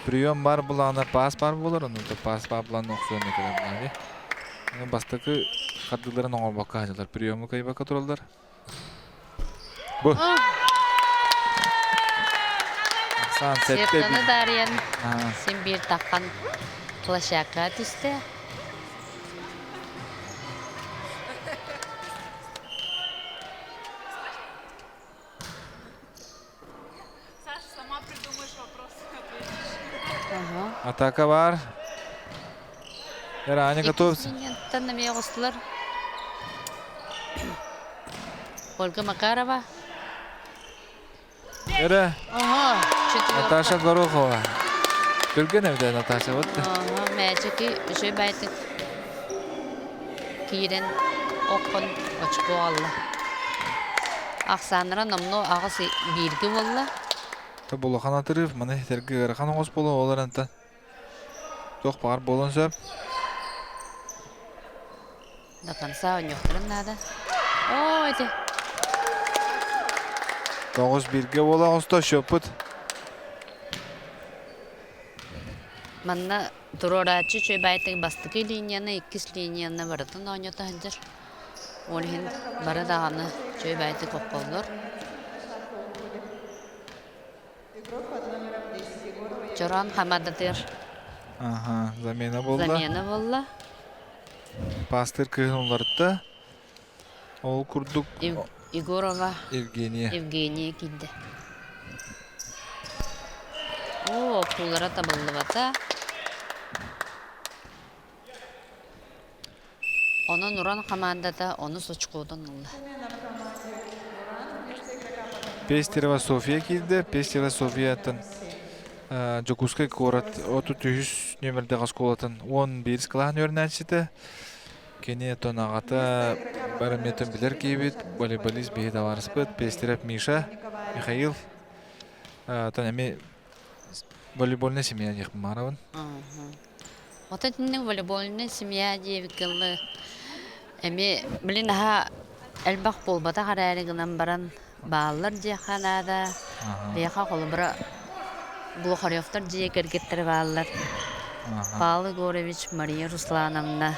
Прием баар булаана паас баар буолар, онон паас баар булаана охсуон кэлэр Бастакы хардыыларын оҥорбокко сылдьаллар, приему кыайбакка тураллар. Бу. Ахсаан сэттэ Сетканы таарыйан син биир таххан площадкаҕа түстэ. Саша, сама придумаешь вопрос, ответишь. Атака бар. Аня готовится. Иккис оҕустулар. Ольга Макарова. Эре. Ого, Наташа Горохова. Түргэн эбит Наташа вот. Ого, мээчики үчүгэй байтык киирэн оккон очко алла. Ахсааннара номнуо аҕыс бииргэ буолла. Булахан атырыв, маны сэргэ ыарахан оҕус буолуо, ол эрэнтэн туох баҕар буолуон сөп. До конца оонньуохтарын наада. Оо, ити. Тоҕус бииргэ буола оҕуста счеппут. Манна Туруорааччы үчүгэйбаайытык бастакы линияны, иккис линияны барытын оонньото сылдьар. Ол иһин бары даҕаны үчүгэйбаайытык оххоллор. Чороон хамадатыгар Аха, замена буолла. Замена буолла. Пастыр кыыһын уларытта. Ол курдук Егорова Евгения. Евгения киирдэ. Оо, охтуулара табыллыбата. Онон Уран хамаандата онус очкотун ылла. Пестерова София киирдэ. Пестерова Софияттан Дьокуускай куорат 33 нүөмэрдээх оскуолатын 11 кылааһын үөрэнээччитэ. Кини оттон аҕата барометрын билэр киһибит, волейболист биһи табаарыспыт Пестерев Миша, Михаил. Оттон эми волейбольная семья диэхпин баҕарабын. Оттон итинник волейбольная семья диэбиккэ дылы эми блин наһаа элбэх буолбатах эрээри гынан баран бааллар диэххэ наада. Биһиэхэ холобура Глухаревтар дьиэ кэргэттэрэ бааллар. Павел Егорович, Мария Руслановна.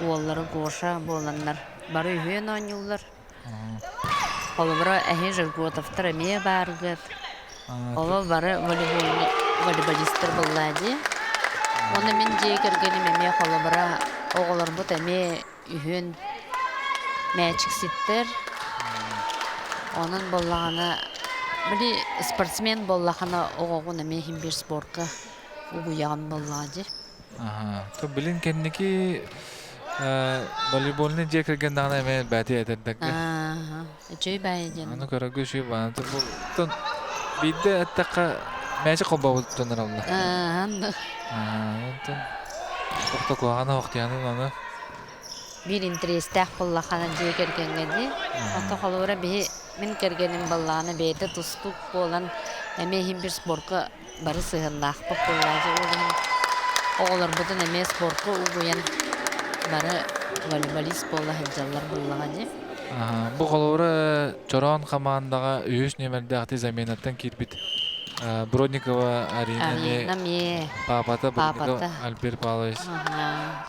Уоллара Гоша буоланнар бары үһүөн оонньууллар. Холобура, эһи Жерготовтар эмиэ бааргыт. Олор бары волейболистар буоллаа дии. Уонна мин дьиэ кэргэним эмиэ холобура оҕолорбут эмиэ үһүөн мээчикситтэр. Онон буоллаҕына, били спортсмен буоллахына оҕоҕун эмиэ иһин биир спорка угуйаҕын буоллаҕа дии. То билин кэнники волейбольный дьиэ кэргэн даҕаны эмиэ элбээтэ этэрдэргэ. Үчүгэй баайы диэн. Аны көрөргө үчүгэй баайы. Тон биирдэ эттэххэ мээчик холбообут дьоннор Оннук. Онтон охто куһаҕана охтуйанын аны. Биир интэриэстээх буоллаххына дьиэ кэргэҥҥэ дии. Ото холобура биһи мин кэргэним баллаана бэйэтэ тустуук буолан эмиэ иһин бир спорка бары сыһыаннаахпыт буоллааччы. Ол иһин оҕолорбутун эмиэ спорка угуйан бары волейболист буола сылдьаллар буоллаҕа дии. Бу холобура Чороон хамаандаҕа үһүс нүөмэрдээх заменаттан киирбит Бродникова Арина эмиэ папата Бродников Альберт Павлович.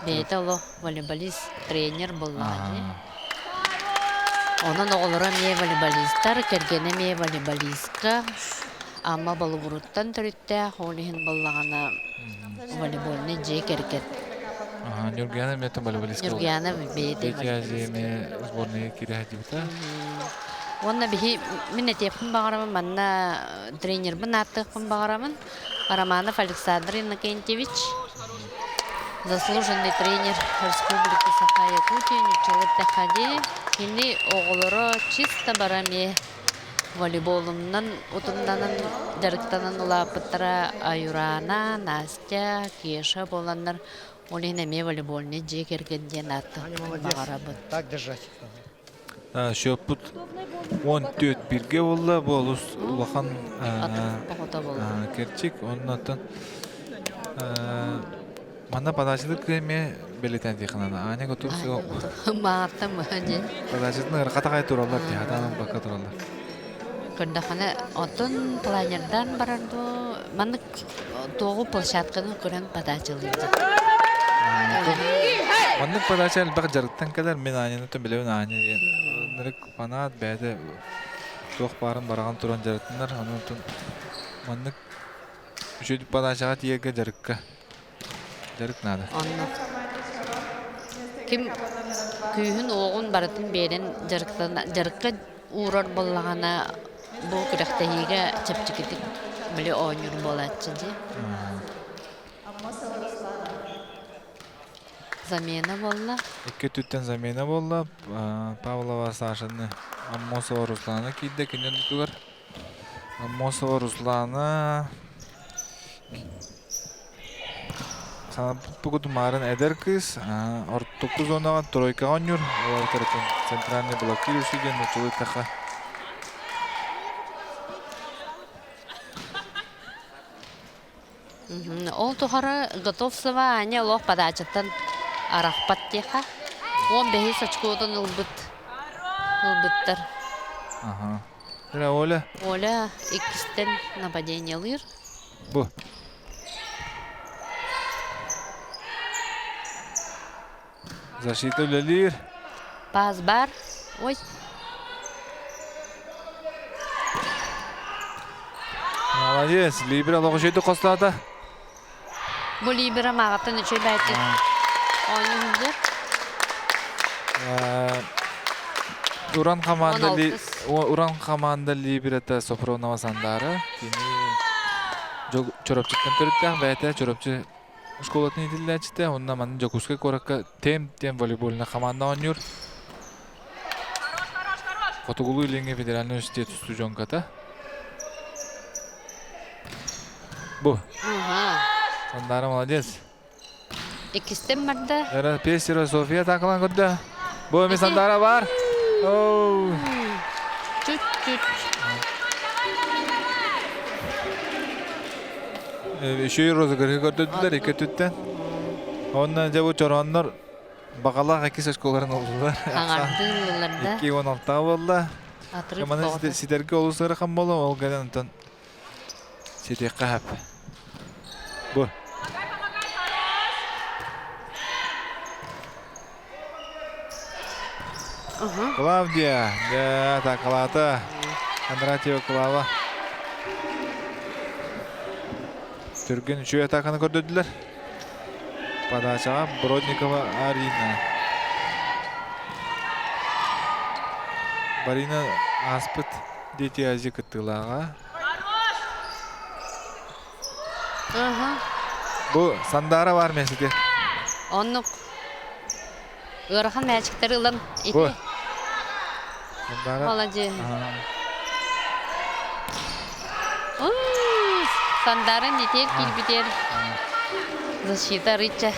Бэйэтэ олох волейболист, тренер буоллаҕа дии. Онон оҕолоро эмиэ волейболистар, кэргэнэ эмиэ волейболистка. Амма Болугуруттан төрүттээх, ол иһин буоллаҕына волейбольнай дьиэ кэргэн. Ньургуяна эмиэ волейболистка. Ньургуяна бэйэтэ Азия сборная киирэ сылдьыбыта. Уонна биһи мин этиэхпин баҕарабын манна тренербин ааттыахпын баҕарабын. Романов Александр Иннокентьевич, заслуженный тренер Республики Саха-Якутия, нуччалыы эттэххэ кини оҕолоро чисто бара эмиэ волейболунан утумнанан дьарыктанан улааппыттара Аюрана, Настя, Кеша буоланнар ол иһин эмиэ волейбольнай дьиэ кэргэн диэн ааттыахпын баҕарабын. Так держать. Счеппут 14 бирге болла, бу олус улахан кэрчик. Оннотон манна подачалык эмиэ бэлиэтээн диэхинана. Аня готов Маартам диэн. Подачатын ырхатахай тураллар дии, хатаан бакка тураллар. Көрдөххүнэ, оттон планердаан барар дуу, маннык туоҕу площадканы көрөн подачалыыр. Маннык подача элбэх дьарыктан кэлэр. Мин Аняны билэбин Аня диэн. Ынырык фанат бэйэтэ туох баарын бараҕан туран дьарыктанар. Онон маннык үчүгэй подачаҕа тиийэргэ дьарыкка дьарык наада. Онно ким күүһүн-уоҕун барытын биэрэн дьарыкка уурар буоллаҕына бу күрэхтэһиигэ чэпчэкитик били оонньуур буолааччы дии. Замена буолла. Икки өттүттэн замена буолла. Павлова Сашаны Аммосова Руслана киирдэ кини оннугар. Аммосова Руслана Санаппыт Маарын эдэр кыыс ортоку зонаҕа тройкаҕа оонньуур. Ол центральный блокирующий диэн нууччалыы таха. Ол тухары Готовцева Аня олох подачаттан арахпат диэхэ. 15 очкотун ылбыт ылбыттар. Ага. Оля. Оля иккистэн нападениелыыр. Бу. Защита үлэлиир. Пас бар. Ой. Молодец. Либера олох үчүгэйдик хостоото. Бу Либера мааҕыттан үчүгэй баайты оонньуу Уран команда Уран команда либерата Софронова Сандара. Кини Чурапчыттан төрүттээх бэйэтэ Чурапчы школатын иитиллээччитэ. Онно манна Дьокуускай куоракка тем-тем волейбольнай команда оонньуур. Хотугулуу-Илиҥҥи федеральнай университет устудьуонката. Бу. Сандара молодец. Иккистэн барда. Эра Песера София такалан көрдө. Бу эми Сандара бар. Оу. Чуть-чуть. Үшүй розыгрыһы көрдөрдүлэр икки өттүттэн. Онно дьэ бу чорооннор баҕалаах иккис очколарын ыллылар. Хаҥардыыллар да. 2-16 буолла. Маны ситэргэ олус ыарахан буолла, ол гынан онтон ситиэххэ сөп. Бу. Клавдия, дьэ, атаакалаата. Кондратьева Клава. Түргэн үчүгэй атааканы көрдөрдүлэр. Подачаҕа Бродникова Арина. Барина ааспыт Дети Азии кыттыылааҕа. Бу Сандаара баар миэстэтигэр. Оннук. Ыарахан мээчиктэри ылан ити. Бу. Сандаара. Молодец. Сандаара нитиэр киирбитиэр. Защита арыйча.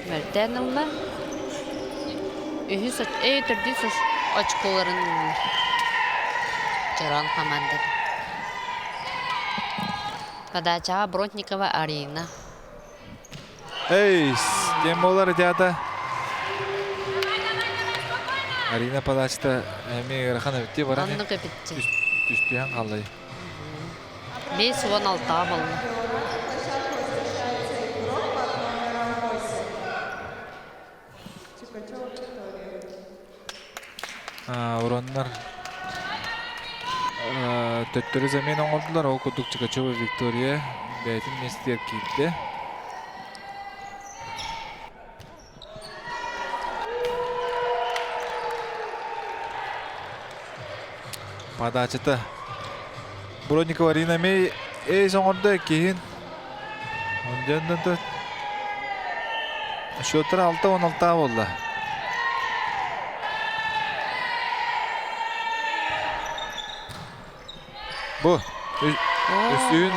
Мөлтөөн ылла. Үһүс, эй, төрдүс очколарын Чороон хамаандата. Подачаҕа Бродникова Арина. Эй, кем буолар ити Арина подачата эмиэ ыарахан эбит баран. Оннук эбит. Түстүһэн хааллай. 56 буолла. Уроннар төттөрү замена оҥордулар. Ол курдук Чикачева Виктория бэйэтин миэстэтигэр киирдэ. Подачата Бронникова Арина Мэй эйс оҥордо иккиһин. Онтон счеттара 6-16 буолла. Бу үсүүн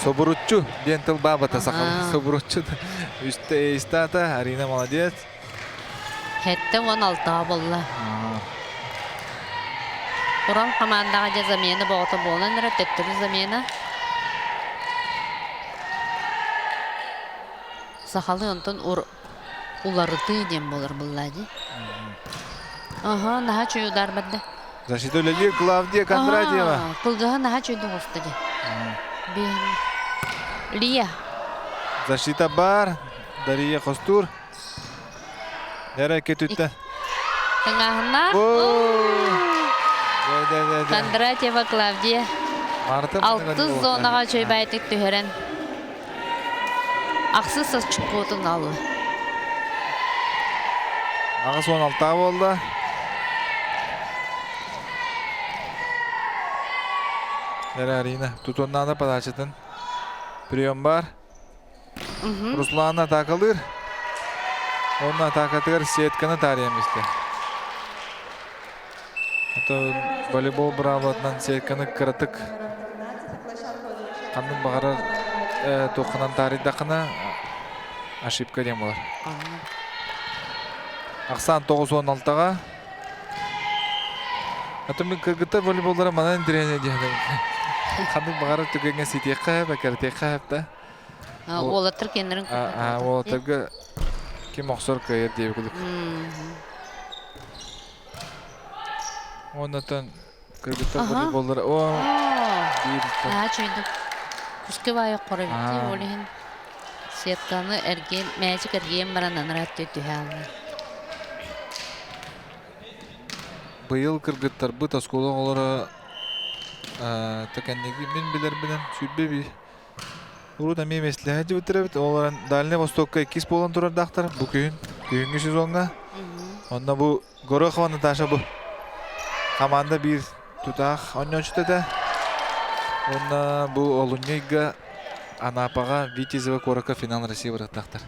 собуруччу диэн тыл баабата сахалыы собуруччу үстэ эйстаата Арина молодец. 76 буолла. Урал хамаандаҕа дьэ замена боҕото буолан эрэ төттөрү замена. Сахалыы онтон уларытыы диэн буолар булла дии. Аха, наһаа чуй удар барда. Защита үлэлиир Клавдия Кондратьева. Кылгаһа наһаа чуйду оҕуста дии. Лия. Защита бар. Дария Костур. Нэрэ кетүттэ. Тыҥааһыннаах. Кондратьева Клавдия. Алтыс зонаҕа үчүгэйбаайтык түһэрэн ахсыс очкуотун алла. 86 буолла. Нэрэ Арина тутуннаана подачатын. Прием бар. Руслан атаакалыыр. Онно атаакатыгар сетканы таарыйан истэ. Это волейбол быраабылатынан сетканы кыратык ханнык баҕарар туохханан таарыйдаххына ошибка диэн буолар. Ахсаан 96-ҕа. Атын мин кыргыттар волейболлара манан интэриэһинэй диэн. Ханнык баҕарар түгэҥҥэ ситиэххэ, бэкэрэтиэххэ сөп да. Уолаттар кэннэрин Уолаттарга ким охсор кыайар диэбит курдук. Оннотон кыргыттар волейболлара о биир Аа чөйдүк. Куска баайы хоро битти ол иһин сетканы эргиэн мээчик эргиэн баран анараа өттү түһэ алла. Быйыл кыргыттарбыт оскуола оҕолоро тэкэнниги мин билэрбинэн 21 Урут эмиэ миэстэлэһэ сылдьыбыттар эбит. Ол баран Дальнай Востокка иккис буолан турардаахтар бу күһүн, күһүҥҥү сезоҥҥа. Онно бу Горохова Наташа бу хамаанда биир тутаах оонньооччута этэ. Уонна бу олунньу ыйга Анапаҕа Витязево куоракка финал России барыахтаахтар.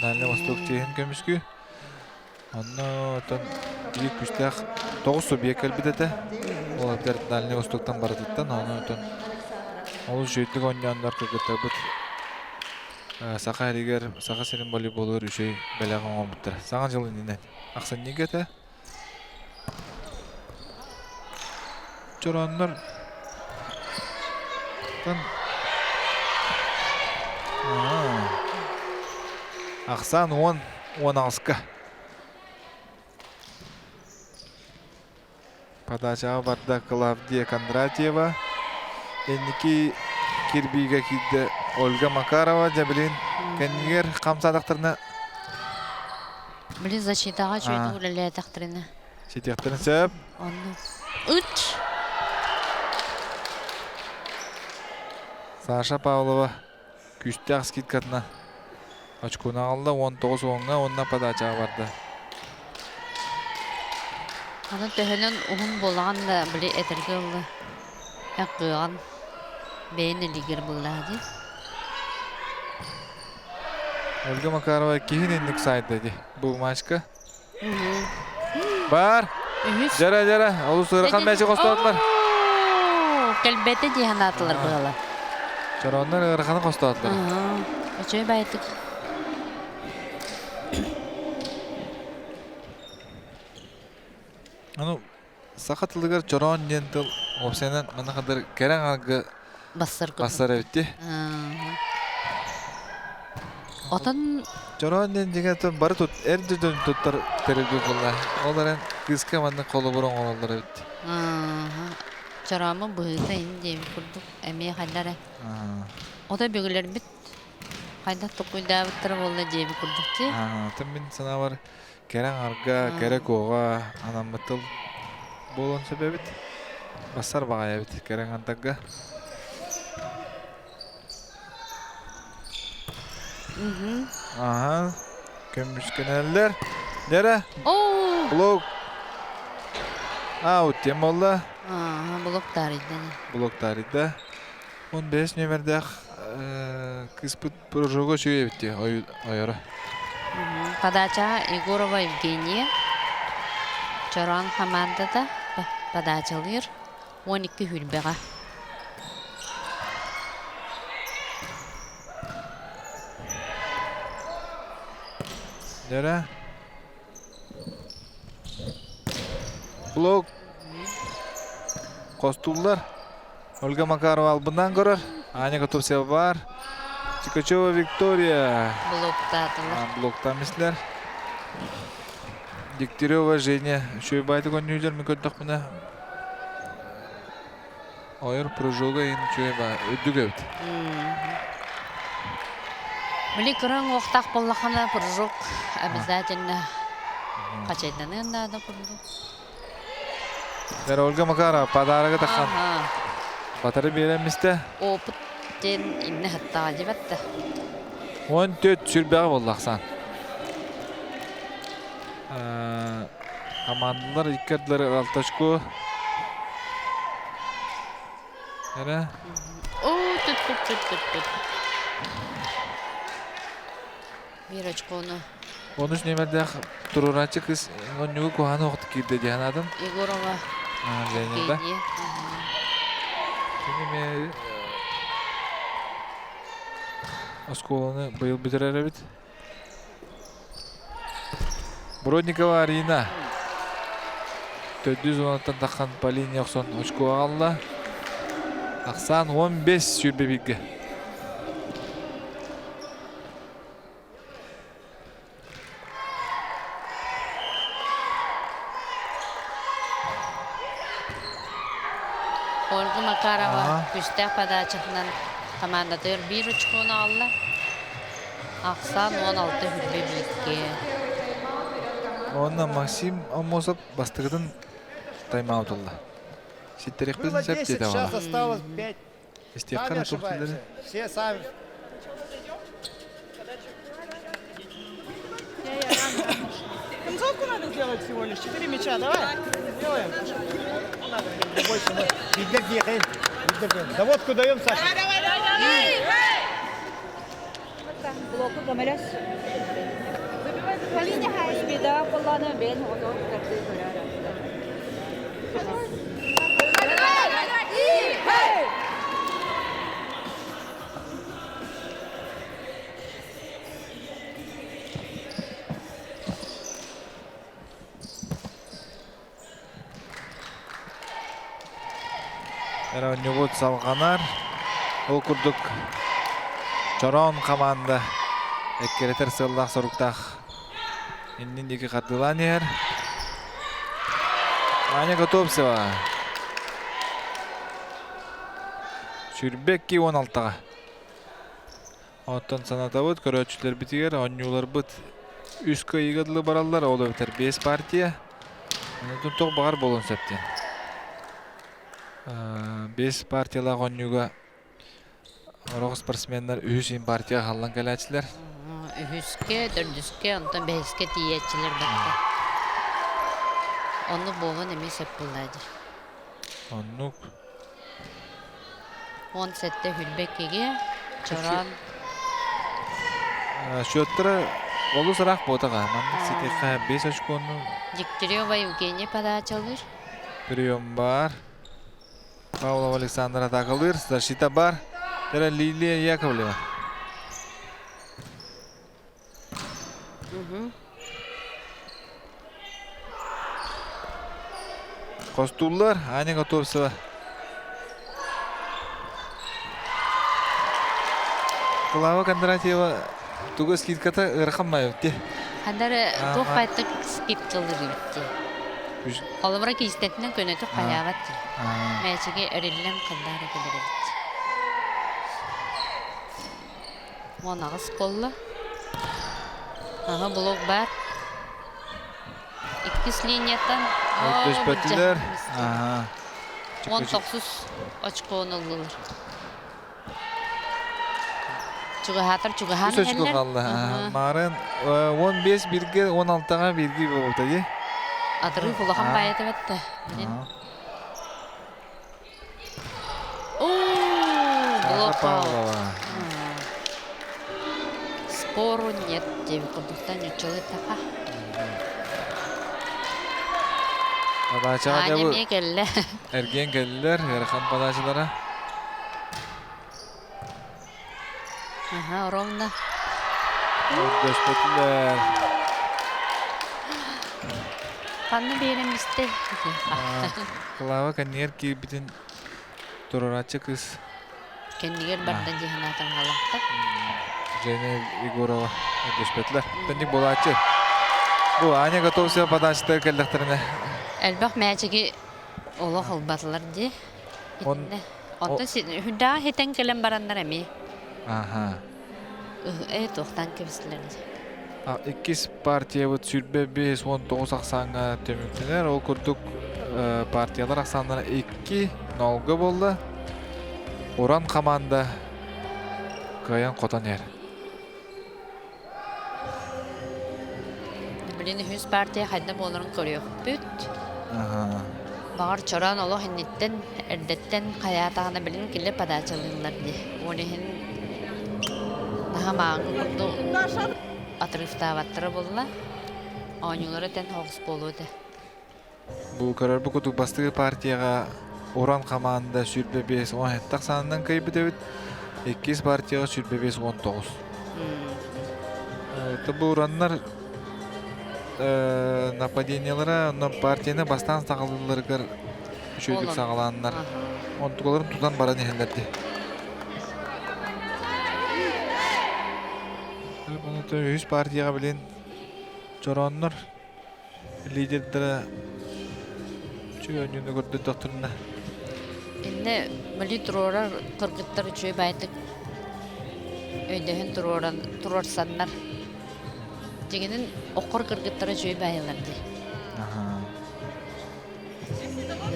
Дальнай Восток чиэһин көмүскүү. Онно оттон биир күүстээх 9 субъект кэлбит этэ. Ол эбэтэр Дальнай Востоктан барытыттан, ону оттон олус үчүгэйдик оонньооннор кыргыттарбыт Саха сиригэр, Саха сирин волейболугар үчүгэй бэлэх оҥорбуттара. Саҥа дьыл иннинэ ахсынньыга этэ. Чорооннор Ахсаан 10-18-ка. Подачаҕа барда Клавдия Кондратьева. Инники кирбиигэ киирдэ Ольга Макарова. Дьэ билигин кэннигэр хамсаатахтарына Били защитаҕа үчүгэйдик үлэлээтэхтэринэ. Ситиэхтэрин сөп. Онно. Ыт! Саша Павлова күүстээх скидкатынан очкону аҕалла 19 уоҥҥа уонна подачаҕа барда. Аны төһөнөн уһун буолаҕын да били этэргэ ылла кыаҕын бэйэн илигэр буоллаҕа дии. Ольга Макарова киһин инник сайда дии бу матчка. Бар. Үһүс. Дьара дьара олус ыарахан мээчик хостоотулар. Кэлбэтэ дии санаатылар быһала. Чорооннор ыараханы хостоотулар. Үчүгэй байтык. Аны саха тылыгар чороон диэн тыл уопсайынан манна хандар кэрэ аҥарга Бассар бассар эбит дии. Отон Чороон диэн дьиҥэ тыл бары тут эр дьон туттар тэрилгэ буолла. Ол эрэн кыыска маннык холобур оҥороллор эбит. Чорооммут быһыыта ин диэбит курдук эмиэ хайда эрэ. Ото бүгүлэрбит хайдах токуйдаабыттара буолла диэбит курдук дии. Атын мин санаабар кэрэ аҥарга, кэрэ куоҕа анаммыт тыл буолуон сөп эбит. Бассар баҕайы эбит кэрэ аҥардарга. Аха, көмүскэнэллэр. Дьэрэ, блок. Аут диэн буолла. Блок таарыйда. Блок таарыйда. 15 нүөмэрдээх кыыспыт прыжога үчүгэй эбит дии, ойоро. Подача Егорова Евгения. Чороон хамаандата подачалыыр. 12 хүрбэҕэ. Дьэрэ. Блок. Хостууллар. Ольга Макарова албыннаан көрөр. Аня Готовцева бар. Чикачева Виктория. Блоктаатылар. Блоктаан Дегтярева Женя. Үчүгэй баайтык оонньуулар мин көрдөхпүнэ. Ойор прыжога иһин үчүгэй баа үрдүк эбит. Били кыра уҥуохтаах буоллаххына прыжок обязательно хачайданыан наада курдук. Дьэ, Ольга Макарова подарога тахан батары биэрэн мистэ. Опыт диэн иннэ хаттаҕа дьибэтте. 14 сүрбэҕэ буолла ахсаан. Командалар икки ардылары алтачку. Эрэ. О, түт түт түт түт түт. Биир очкону. 13 нүөмэрдээх туруорааччы кыыс онньугу куһаҕан оҕото киирдэ дии санаатым. Егорова. Женя, да? Кини эмиэ оскуоланы быйыл бүтэрэр эбит. Бродникова Арина төрдүс зонаттан таххан по линии охсон очко аҕалла. Ахсаан 15 сүүрбэ бииргэ. Ольга Макарова күүстээх подачатынан командатыгар биир очкону аҕалла. Ахсаан 16 хүрбэ бииргэ. Уонна Максим Аммосов бастакытын тайм-аут ылла. Ситтэриэхпитин Было сөп 10, диэтэ сейчас баҕа. осталось 5. Истиэххэ Сами эрэ туох ошибаемся. дииллэрий? Все сами. Концовку надо сделать всего лишь. Четыре мяча, давай. Делаем. Больше мы. Видно, где, Видно, где. Доводку даем, Саша. Давай, давай, давай! Блоку көмөлөс. Беда болланы бен отор карды көрөр. Эрэ оонньуубут салҕанар. Ол курдук Чороон хамаанда эккирэтэр сыаллаах-соруктаах иннин диэки хардыылаан иһэр. Аня Готовцева сүүрбэ 2 16-ҕа. Оттон санатабыт көрөөччүлэрбитигэр оонньууларбыт Үс кыайыыга дылы бараллар, ол эбэтэр биэс партия. Онтон туох баҕар буолуон сөп диэн. Биэс партиялаах оонньууга Сорох спортсменнар үһүс иһин партияҕа хааллан кэлээччилэр. Үһүскэ, төрдүскэ, онтон бэһискэ тиийээччилэр барда. Оннук буолуон эмиэ сөп буоллаа дии. Оннук. 17 хүрбэккигэ Чороон Счеттара олус ыраах буотаҕа. Маннык ситиэххэ 5 очкону. Дегтярева Евгений подачалыыр. Прием бар. Павлов Александр атакалыыр, защита бар. Тера Лилия Яковлева. Хостууллар Аня Готовцева. Клава Кондратьева тугу скидката ыарахан майыпти. Хандар туох байтык скидкалыр эбитти. Холобура киистэтинэн көнөтүк хайаабат дии. Мээчиги эриллэн хандаара кэлэр эбит. 18 буолла. Аха блок бар. Иккис линияттан Өттөспөтүлэр. 19 очкону ыллылар. Чугаһаатар чугаһаан Үс очко хаалла. Марын 15 бирге 16-га бирге болду дии. Атырыы улахан баайата бэтте. Павлова. Спору нет диэбит курдуктан ньуччалыы таха. Подачаҕа Аня эмиэ кэллэ. Эргиэн кэллилэр, ыарахан подачалара. Аха, ровно. Көрдөспөтүлэр. Ханна биэрэн истэй? Клава кэннигэр киирбитин туруорааччы кыыс. Кэннигэр барда дии санаатам халахта. Женя Егорова көрдөспөтүлэр. Тэнник буолааччы. Бу Аня Готовцева подачатыгар кэллэхтэринэ. Элбэх мээчиги олох ылбатылар дии. Итиннэ. Онтон үрдээҕи хитэн кэлэн бараннар эмиэ. Аха. Э туохтан кэбистилэр Иккис партиябыт 25-19 ахсааҥҥа түмүктэнэр. Ол курдук партиялар ахсааннара 2-0 буолла. Уран хамаанда кыайан хотон иһэр. Билин үһүс партия хайда буоларын көрүөхпүт. Баҕар чороон олох инниттэн, эрдэттэн хайаатаҕына билин киллэ подачалыыллар дии. Ол иһин наһаа мааҥы курдук отрывтаабаттара буолла. Оонньуулара тэн оҕус буолуо этэ. Бу көрөр бу курдук бастакы партияҕа Уран хамаанда 25-17 ахсаанынан кыайбыт эбит. Иккис партияҕа 25-19. Бу ураннар нападениелара онно партияны бастаан саҕалыылларыгар үчүгэйдик саҕалааннар онтукаларын тутан баран иһэллэр дии. Үһүс партияҕа билин чорооннор лидердэрэ үчүгэй оонньууну көрдөрдөхтөрүнэ Иннэ били туруорар кыргыттар үчүгэй баайдык өйдөһөн туруоран туруорсаннар дьиҥинэн оккор кыргыттара үчүгэй баайылар дии.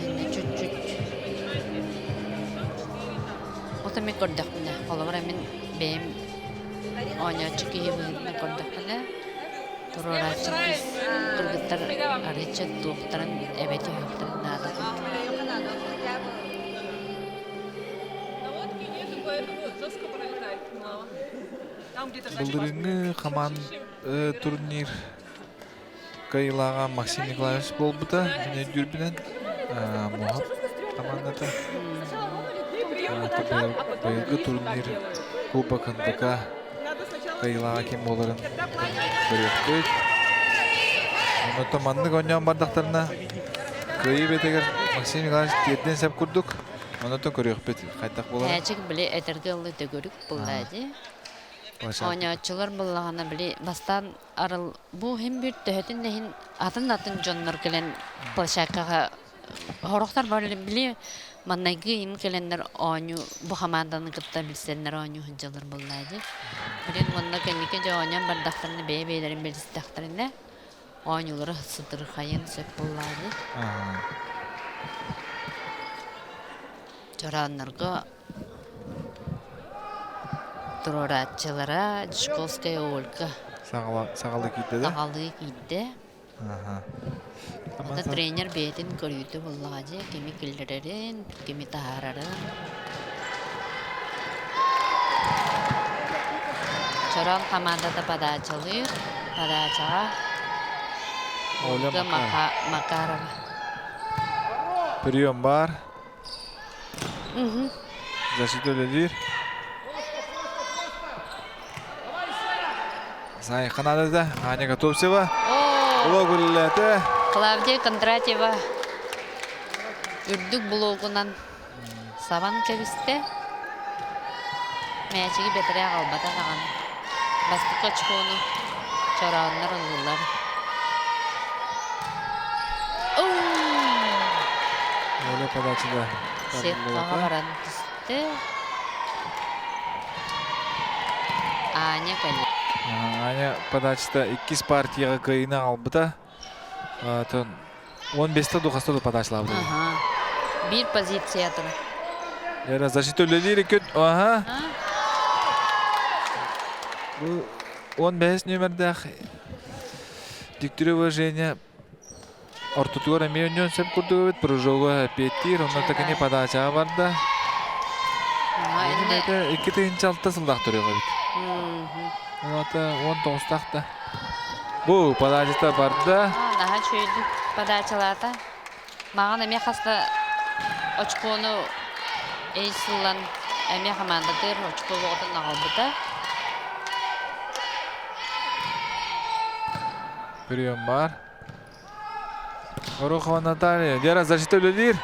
Иннэ чуть-чуть Ото мин көрдөхпүнэ, холобура мин бэйэм оонньооччу киһи быһыытынан көрдөхпүнэ Туруорааччы кыыс кыргыттар арыычча туохтарын эбэ түһүөхтэрин наада курдук. Былырыыҥҥы хамаан турнир кыайыылааҕа Максим Николаевич буолбута. Мин өйдүүрбүнэн Муһап хамаандата. Быйылгы турнир Кубок НДК Кыайыылааҕа ким буоларын көрүөхпүт. Онтон маннык оонньоон бардахтарына кыайыы бэтигэр Максим Николаевич тиэрдиэн сөп курдук. Онтон көрүөхпүт хайдах буоларын. Мээчик били этэргэ ыллы төгүрүк буолла дии. Оонньооччулар буллаҕына били бастаан арыл бу иһин биир төһөтүн да иһин атын-атын дьоннор кэлэн площадкаҕа Сорохтор били Маннайгы им кэлэннэр оонньуу бу хамаанданы кытта билсэннэр оонньуу сылдьаллар буоллаа дии. Билин уонна кэнники дьэ оонньоон бардахтарына бэйэ-бэйэлэрин билистэхтэринэ оонньуулара сытырхайын сөп буоллаа дии. Чорааннарга туруорааччылара Дьячковская Ольга Саҕалыы киирдэ да? Саҕалыы киирдэ. Ата тренер бэйэтин көрүүтэ буоллаҕа дии, кими киллэрэрин, кими таһаарарын. Чороон хамаандата подачалыыр, подачаҕа Ольга Макарова. Прием бар. Защита үлэлиир. Сайхан наадата Аня Готовцева. Блок үлэлээтэ. Клавдия Кондратьева үрдүк блогунан сабан кэбистэ. Мээчиги бэтэрээ аҕалбата даҕаны. Бастакы очкону чорооннор ыллылар. Оля подачада. Сеткаҕа баран түстэ. Аня кэллэ. Аня подачата иккис партияҕа кыайыыны аҕалбыта. Атын 15-те духаста да подачалаабыта. Биир позиция турар. Яра защита үлэлиир күн. Аха. Бу 15 нүөмэрдээх Дегтярева Женя Ортотугар эмиэ өнньүөн сөп курдук эбит, прыжога эппиэттиир, онно такини подачаҕа барда. Бэйэтэ 2006 сыллаах төрүөх эбит. Уната 19-таах да. Бу подачата барда. Наһаа үчүгэйдик подачалаата. Маҕан эмиэ хаста очкону эйс ылан эмиэ хамаандатыгар очко оҕотун аҕалбыта. Прием бар. Горохова Наталья. Вера защита үлэлиир.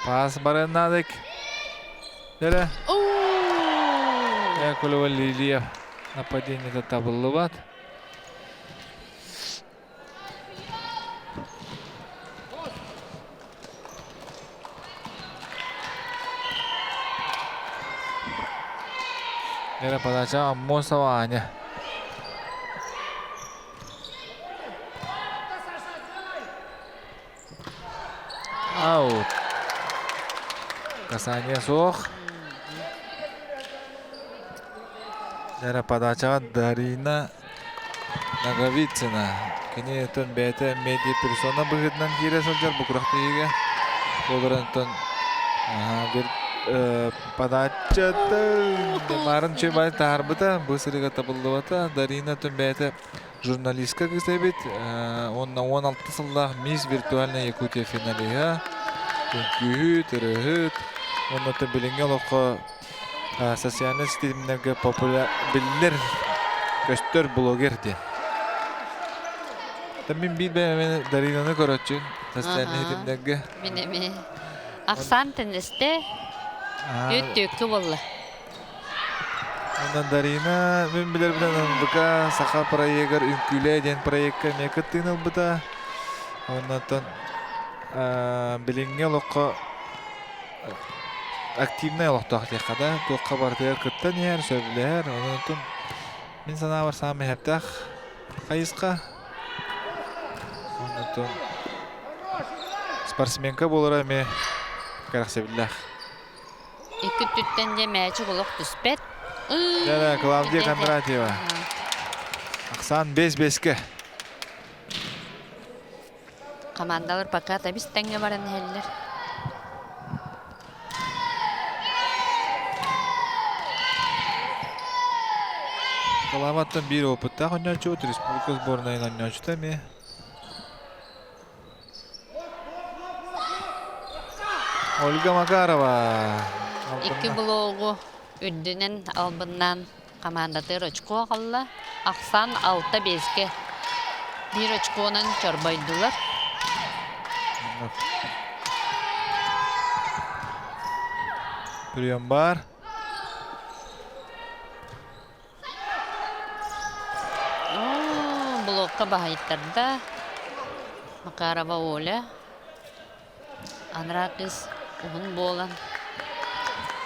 Пас баран наадык. Вера. Яковлева Лилия. Нападение табыллыбат. Вера подача Аммосова Аня. Аут. Касание суох. Вера подачаҕа Дарина Ноговицына. Кини оттон бэйэтэ медиа-персона быһыытынан киирэ сылдьар бу күрэхтэһиигэ. Ол оттон бир подачата Марын Чебай таһаарбыта, бу сырыыга табыллыбата. Дарина оттон бэйэтэ журналистка кыыс эбит. Уонна 16 сыллаах Мисс Виртуальная Якутия финалиһа. Үҥкүүһүт, ырыаһыт. Уонна оттон билиҥҥи олоххо социальнай ситимнэргэ популяр биллэр көстөр блогер диэн. Мин биир бэйэм Даринаны көрөччүн социальнай ситимнэргэ. Мин эми Ахсан теннисте үт түөккү буолла. Онон Дарина мин билэрбинэн НБК Саха проегар Үҥкүүлээ диэн проекка эмиэ кыттыыны ылбыта. Оннотон билиҥҥи олоххо активнай олохтоох диэххэ да, туохха барытыгар кыттан иһэр, сөбүлэһэр. Онон мин санаабар саамай эһэптээх хайысха. Онон спортсменка буолара эмиэ кэрэхсэбиллээх. Икки өттүттэн дьэ мээчик олох түспэт. Да, Клавдия Кондратьева. Ахсаан 5-5-ке. Командалар пока табис тэҥҥэ баран иһэллэр. Калааматтан биир опыттаах оонньооччубут республика сборнайын оонньооччута эмиэ. Ольга Макарова. Икки блогу үрдүнэн албыннаан Хамаандатыгар очко аҕалла. Ахсаан 6-5-кэ биир очконан чорбойдулар. Прием бар. Блокка баһыйтарда. Макарова Оля анараа кыыс уһун буолан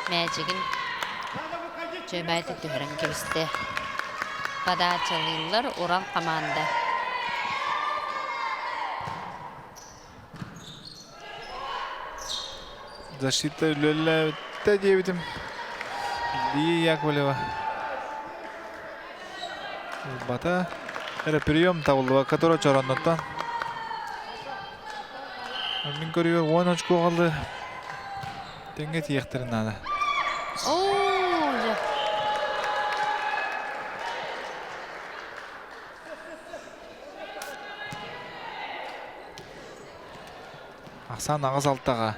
мээчигин чөбөйтө түһэрэн кэбистэ. Подачалыыллар Урал хамаанда. Защита үлэлээбитэ диэбитим. Лия Яковлева. Ылбата. Эрэ прием табыллыбакка тура чороннуттан. Мин көрүгэр 10 очко қалды. Тэҥҥэ тиийиэхтэрин наада. Оо, дьэ. Ахсаан аҕыс алтаҕа.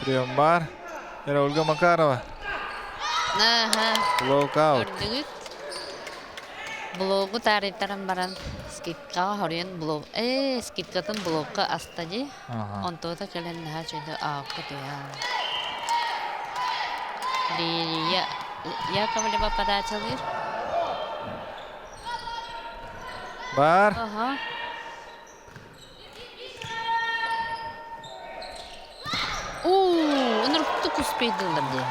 Прием баар. Эрэ Ольга Макарова. Аха. Блокаут. Көрдүгүт? Блогу таарыйтаран баран скидкаҕа хоруйан блог ээ скидкатын блокка аста дии. Онтуота кэлэн наһаа үчүгэй аакка түһээн. Лилия Яковлева подачалыыр. Бар. Ага. Уу, ынырыктык успейдылар дии.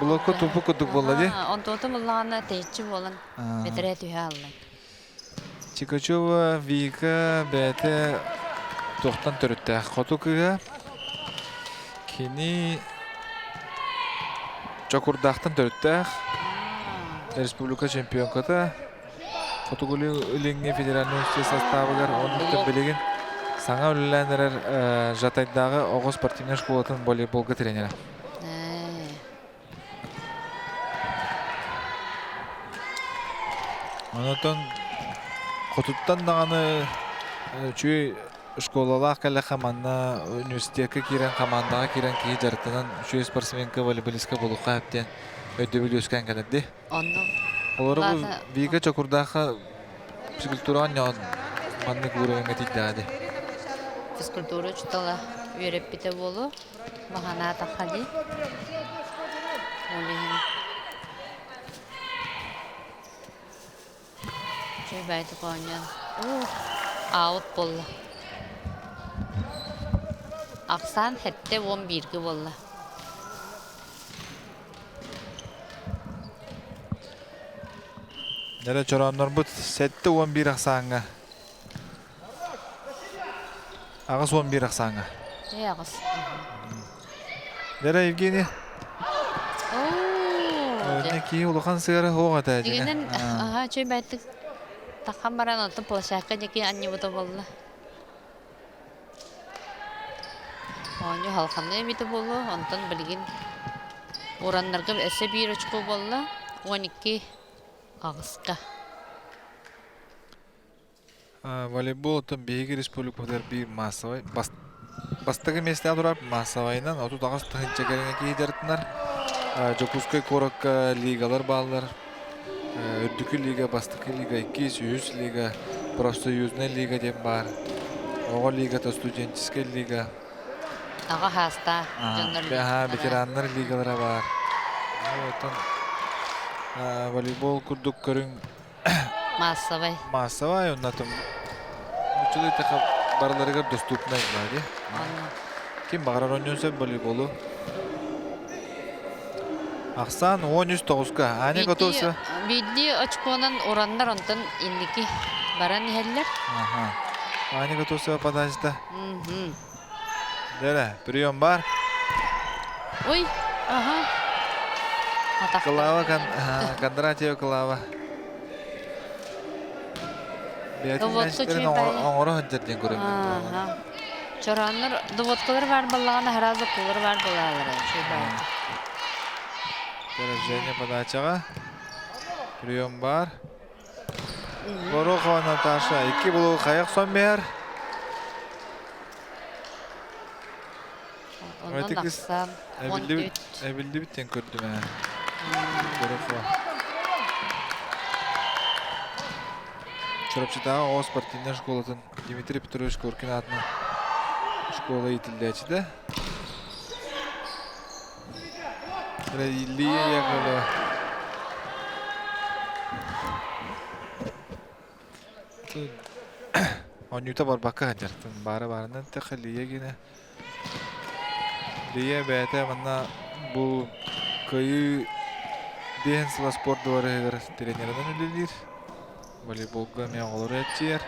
Блокка тупу курдук буолла дии. Онтуота буллаҕына тэйиччи буолан бэтэрээ түһэ алла. Чикачева Вика бэйэтэ туохтан төрүттээх хоту кыыһа. Кини Чокурдаахтан төрүттээх. Республика чемпионката. Хотугу Илиҥҥи федеральнай университет састаабыгар оннуктан билигин саҥа үлэлээн эрэр Жатайдааҕы оҕо спортивнай школатын волейболга тренерэ. Онтон хотуттан даҕаны үчүгэй школалаах кэллэххэ манна университекка киирэн хамаандаҕа киирэн киһи дьарыктанан үчүгэй спортсменка, волейболистка буолуохха сөп диэн өйдөбүл үөскээн кэлэр дии. Онно Олору бу Вика Чокурдаахха физкультураҕа ньоон маннык уровеҥҥа тиийдэҕэ дии. Физкультура учуутала үөрэппитэ буолуо. Баҕанаатахха дии. Ол иһин үчүгэй баайдык оонньоон аут буолла. Ахсаан 71-гэ буолла. Дьэ чорооннорбут 71 ахсааҥҥа 81 ахсааҥҥа. Ээ, аҕыс. Дьэ Евгений. Киһи улахан сыара суох этэ. Дигинэн, аха, үчүгэй байтык тахан баран, оттон площадка диэки анньыбыта буолла. Оонньуу халханныа эбитэ буолуо, онтон билигин ураннарга өссө биир очко буолла, 12 аҕыска. Волейбол оттон биһиги республикабытыгар биир маассабай бастакы миэстэҕэ турар маассабайынан 38 тыһыынча кэриҥэ киһи дьарыктанар. Дьокуускай куоракка лигалар бааллар. Үрдүкү лига, бастакы лига, иккис, үһүс лига, профсоюзнай лига диэн баар. Оҕо лигата, студенческай лига. Аҕа хаастаах дьоннор ветераннар лигалара баар. Оттон волейбол курдук көрүҥ Маассабай. Маассабай онно нууччалыы эттэххэ барыларыгар доступнай баар дии. Ким баҕарар оонньуон сөп волейболу. Ахсаан 13-9-ка. Аня готовься. Биирдии очконан ураннар онтон инники баран иһэллэр. Ага. Аня готовься подачта. Дэрэ, прием бар. Ой, ага. Клава Кондратьева Клава. Бэйэтин оҥоро сылдьар диэн көрөммүн. Чорооннор доводкалар баар баллаҕана сразу кулар баар буолаалара үчүгэй Поражение подачаҕа. Прием бар. Горохова Наташа икки булуу хайах сон биһэр. Онон ахсаан Эбиллибит диэн көрдүм ээ. Горохова. Чурапчытааҕы оҕо спортивнай школатын Дмитрий Петрович Коркин аатынан школа иитиллээччитэ. Илья Яковлева. Онньуута барбакка сылдьар. Баара баарынан эттэххэ Лия гинэ. Лия бэйэтэ манна бу Кыайыы биэһин сыла спорт дыбарыһыгар тренеринэн үлэлиир. Волейболга эмиэ оҕолору эрчийэр.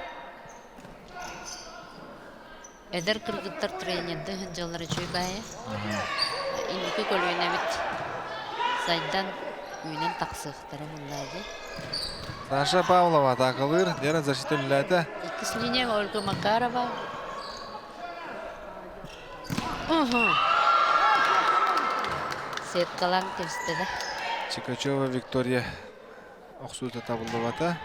Эдэр кыргыттар тренердыы сылдьаллара үчүгэй баайа. Инники көлүөнэбит сайдан, үүнэн тахсыахтара буоллаа дии. Саша Павлова атаакалыыр, Лера защита үлэлээтэ. Иккис линия Ольга Макарова. Сеткалаан кэбистэ да. Чикачева Виктория охсуута табыллыбата.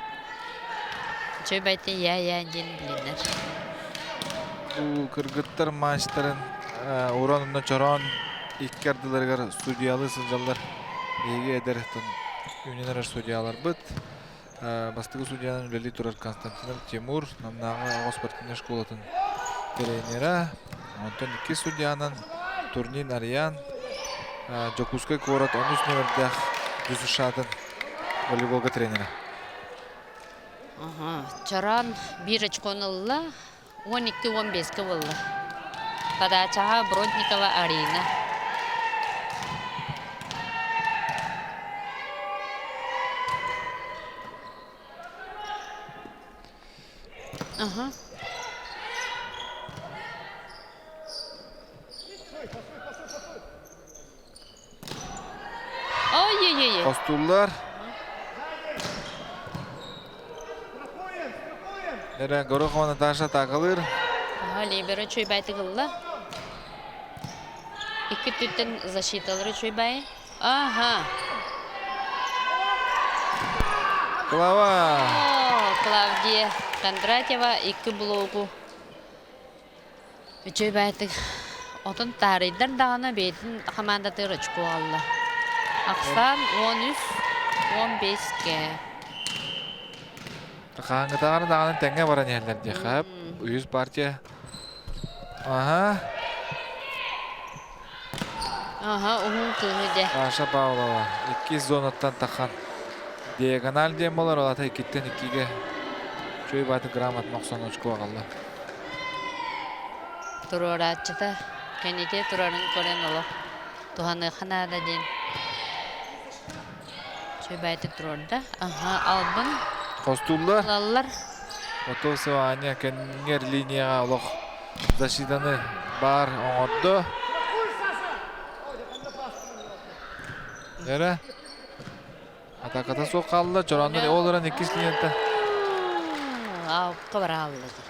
Үчүгэй я-я диэн билинэр. Бу кыргыттар матчтарын уран уонна чороон икки ардыларыгар судьуйалыы сылдьаллар. Биһиги эдэр үүнэн эрэр судьуйаларбыт. Бастакы судьуйанан үлэлии турар Константинов Тимур, Намнааҕы оҕо спортивнай школатын тренера. Онтон иккис судьуйанан Турнин Ариян, Дьокуускай куорат онус нүөмэрдээх ДЮСШ-атын волейболга тренера. Чороон биир очкону ылла, 12-15-ке буолла. Подачаҕа Бродникова Арина. Ага. Ой-ой-ой. Хостууллар. Эрэ Горохова Наташа атаакалыыр. Ага, либеро чуйбай тыгылла. Икки түттэн защиталары чуйбай. Ага. Клава. О, Клавдия Кондратьева икки блогу Үчүгэй баайытык отон таарыйдар даҕаны бэйэтин хамаандатыгар очко аҕалла. Ахсаан 13 15-кэ. Хаһааҥҥытааҕар даҕаны тэҥҥэ баран иһэллэр диэххэ. Үһүс партия. Аха. Аха, уһун кыыһы дьэ. Паша Павлова иккис зонаттан тахан. Диагональ диэн буолар, ол ата иккиттэн иккигэ үчүгэй баайытык грамотно охсон очко аҕалла. Туруорааччыта кэнники турарын көрөн олох туһаныахха наада диэн үчүгэйдик туруорда. Аха, албын Хостууллар. ылаллар. Готовцева Аня кэннигэр линияҕа олох защитаны баар оҥордо. Эрэ. Атаката суох хаалла. Чорооннор ол ыран иккис линията. Аукка бараалла дии.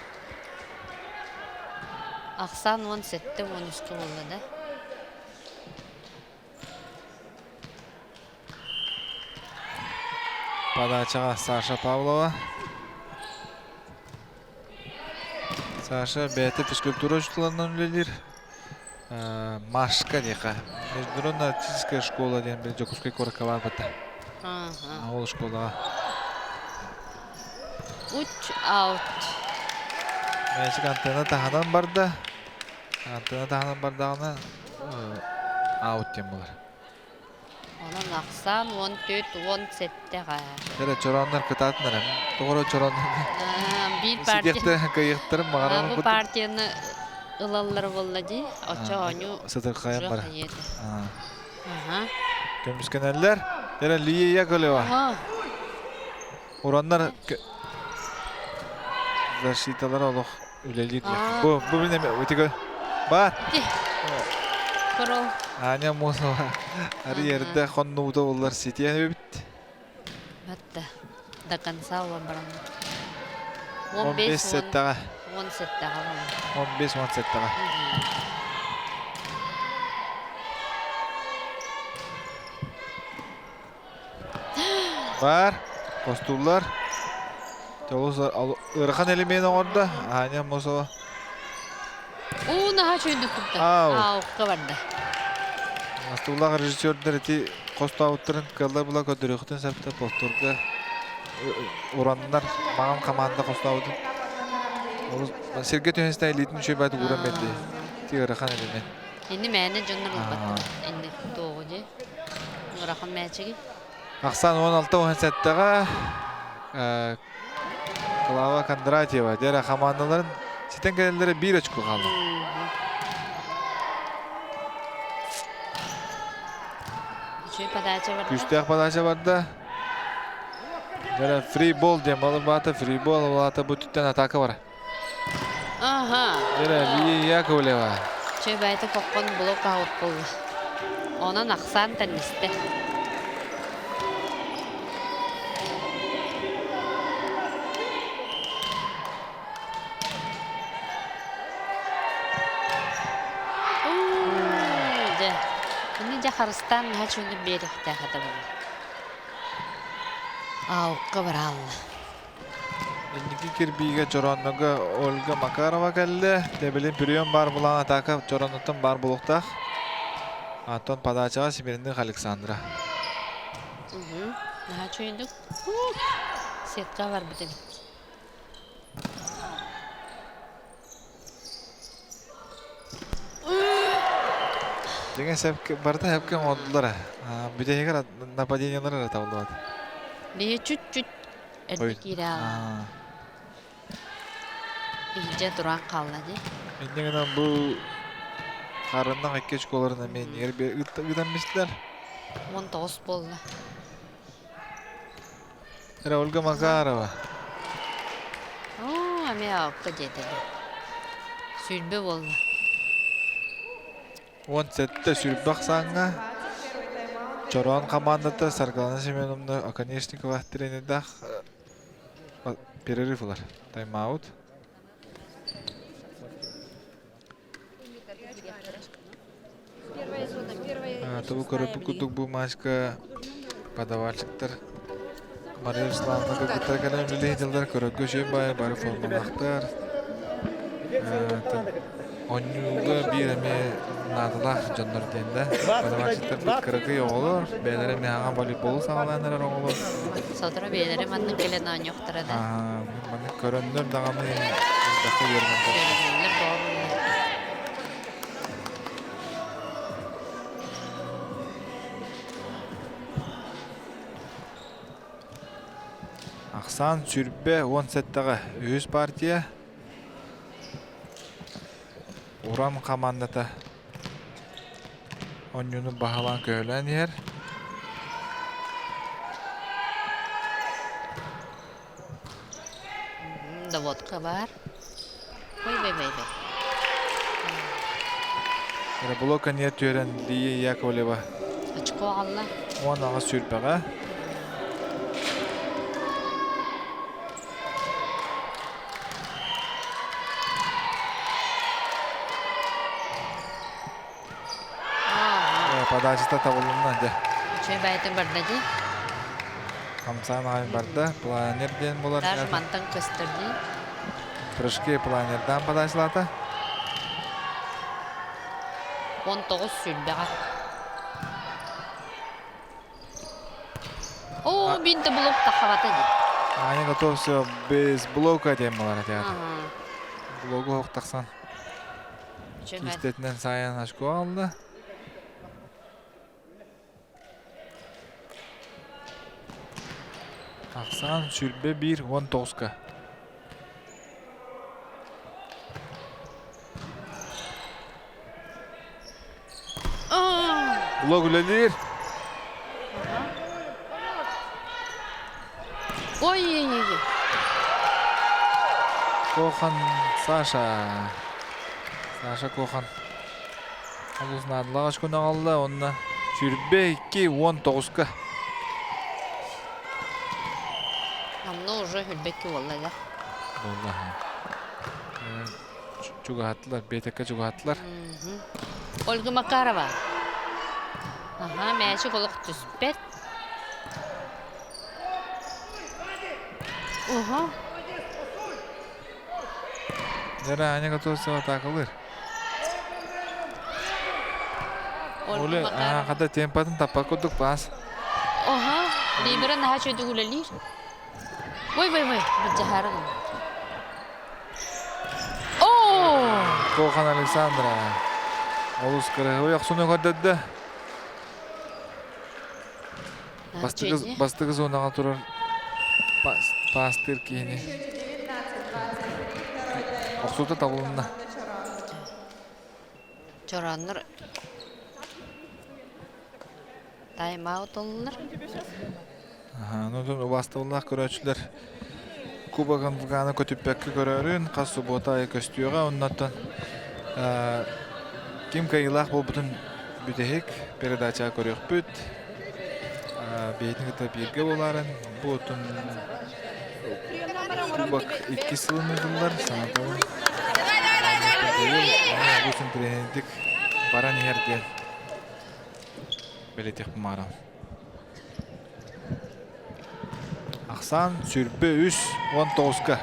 Ахсаан 17 13 буолла да. Подачаҕа Саша Павлова. Саша бэйэтэ физкультура учууталынан үлэлиир. Машка диэхэ. Международная артистическая школа диэн били Дьокуускай куоракка баар Ол школаҕа. Уч аут. Мээчик антенна таһынан барда. Антенна таһынан бардаҕына аут диэн буолар. Онон ахсаан 14 17-ҕэ. Эрэ чорооннор кытаатынар Тоҕо чорооннор Биир партия Сидиэхтэ кыайыахтарын баҕарар Бу партияны ылаллар буолла дии. Оччо оонньуу сытырхайан бар. Көмүскэнэллэр. Эрэ Лия Яковлева. Ураннар защиталара олох үлэлиир диэххэ. Бу бу мин эми ытыгы бар. Корол. Аня Мосова ари эрдэ хоннубута буллар ситиэн эбит. Батта. До конца уон баран. 15 сеттаҕа. 17-ҕэ 15 17-ҕэ. Бар, хостууллар. Олус ыарахан элемент оҥордо. Аня Мосова. Уу, наһаа үчүгэйдик турда. Аукка барда. Астуулаах режиссердар ити хостообуттарын кыаллар була көрдөрүөхтүн сөптө повторга ураннар маҕан хамаанда хостообутун. Олус сиргэ түһэн илиитин үчүгэй баайдык ууран берди. Ити ыарахан элемент. Инни мээнэ дьоннор ылбаттар. Инни туоҕу дии. Ыарахан мээчиги. Ахсаан 16-17-ҕэ. Клава Кондратьева дьэ хамаандаларын ситэн кэлэллэрэ биир очко хаалла. Үчүгэй подача барда. Күүстээх подача барда. Дьэ фрибол диэн балыбаата фрибол улаата бу түттэн атака бар. Ага. Дьэ Лия Яковлева. Чөй бэйэтэ хоххон блок аут буолла. Онон ахсаан тэннистэ. Дьэ, ини дьэ харыстаан наһаа үчүгэйдик биэриэхтээх этэ буолла. Аукка бараалла. Инники кирбиигэ Чорооннорго Ольга Макарова кэллэ. Дэбилин прием баар булан атака Чорооннортон баар буолуохтаах. Антон подачаҕа Смирных Александра. Наһаа үчүгэйдик. Сетка барбыт эбит. Дьиҥэ сэпкэ барыта сэпкэ оҥордулар ээ. Бүтэһигэр нападениелар эрэ табыллыбат. Биһи чуть-чуть эрдэ киирэ Иһдьэ туран хаалла дии. Инньэ гынан бу харыннах икки очколарын эмиэ иннигэр ыытан бистилэр. 19 буолла. Эрэ Ольга Макарова. Оо, эмиэ аапка диэтэ. 20 буолла. 17 сүүрбэх сааҥҥа Чороон хамаандата Саргылана Семеновна Оконешникова тренердээх перерыв ылар. Тайм-аут. Тобу көрөппүт курдук бу матчка подавальщиктар Мария Вячеславовна кыргыттар кэлэн үлэлии сылдьаллар көрөргө үчүгэй баайы бары формалаахтар. Оонньууга биир эмиэ наадалаах дьоннор диэн да. Подавальщиктарбыт кыракый оҕолор, бэйэлэрэ эмиэ аҕа волейболу саҕалаан эрэр оҕолор. Сотору бэйэлэрэ маннык кэлэн оонньуохтара да. Маннык көрөннөр даҕаны элбэххэ үөрэнэллэр. Үөрэнэллэр боҕо Ахсаан сүрбэ 17-ҕэ үһүс партия Уран хамаандата оонньууну баһылаан көһөлөөн иһэр. Доводка баар. Ой, бэй, бэй, бэй. Блок анья түөрэн Лия Яковлева. Очко аҕалла. 18 сүүрбэҕэ. Подачата табылынна дьэ. Үчүгэй баайытын барда дии. Хамсаан аҕай барда. Планер диэн булар. Даже мантан көстөр дии. Прыжки планердаан подачалаата. 19 сүүрбэҕэ. Оо, бинте блок тахабата дии. Аня готов все без блока диэн буолар этэ. Блогу оһох тахсан. Киистэтинэн саайан очко алла. Ахсаан 21 19-ка. Блок үлэлиир. Ой, Кохан Саша. Саша Кохан. Олус наадалаах күн аҕалла уонна 22 19-ка. Намно уже хүрбэкки буолла да. Буолла. Чугаһаттылар, биэтэккэ чугаһаттылар. Ольга Макарова. Аха, мээчик олох түспэт. Уһу. Дьэ, Аня Готовцева атаакалыыр. Оля, хата темпатын таппат курдук паас. Оһо, Либера наһаа үчүгэйдик үлэлиир. Ой, ой, ой, быдьаһарын. Оо! Кохан Александра. Олус кыраһыай охсуну көрдөрдө. Бастакы, бастакы зонаҕа турар пастыр киһини. Охсуута табылынна. Чорооннор тайм-аут ыллылар. Ну, убаастабыллаах көрөөччүлэр Кубок МВГ-ны көтүппэккэ көрөөрүн, хас субуота аайы көстүөҕэ. Оннуттан ким кыайыылаах буолбутун бүтэһик передачаҕа көрүөхпүт. Бэйэтин кытта бииргэ буоларын, бу отун Кубок иккис сылын ыытыллар. Санатабын. Бу интэриэһинэйдик баран иһэр диэн бэлиэтиэхпин баҕарабын. Ахсаан 23 19-ка.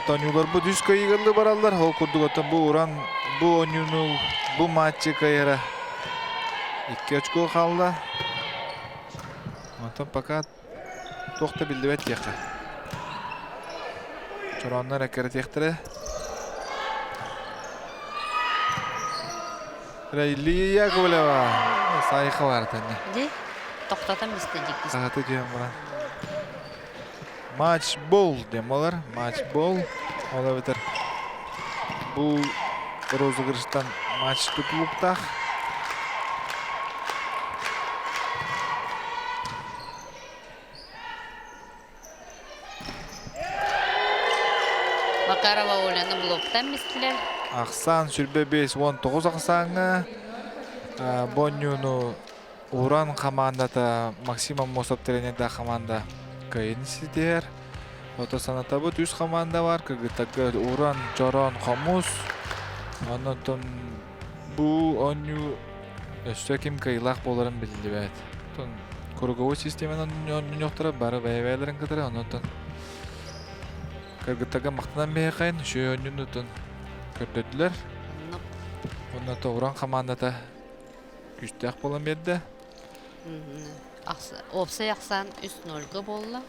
Тоньууларбыт үс кыайыылыы бараллар. Ол курдук оттон бу уран бу оонньууну бу матчы кыайара 2 очко хаалла. Онтон пока туох да биллибэт диэххэ. Чорооннор эккирэтиэхтэрэ. Илья Яковлева сайха бар тэнне. Ди тоқтатам истедик. Сааты диэн баран. Матч бол диэн болар. Матч бол. Ол эбэтэр бу розыгрыштан матч тутулуктаах. Макарова Оляны блоктан мистилер. Ахсаан 25 19 ахсааҥҥа Бонньууну Уран хамаандата Максим Аммосов тренердээх хамаанда кыайыыны ситиһэр. Ото санатабыт үс хамаанда бар. Кыргыттарга Уран, Чороон, Хомус. Онон бу оонньуу өссө ким кыайыылаах буоларын биллибэт. Оттон круговой системанан оонньуохтара бары бэйэ-бэйэлэрин кытары. Онон кыргыттарга махтанан биһиэхэйин үчүгэй оонньуунутун көрдөрдүлэр. Онно Уран хамаандата күүстээх буолан биэрдэ. Уопсай ахсаан 3-0-га буолла.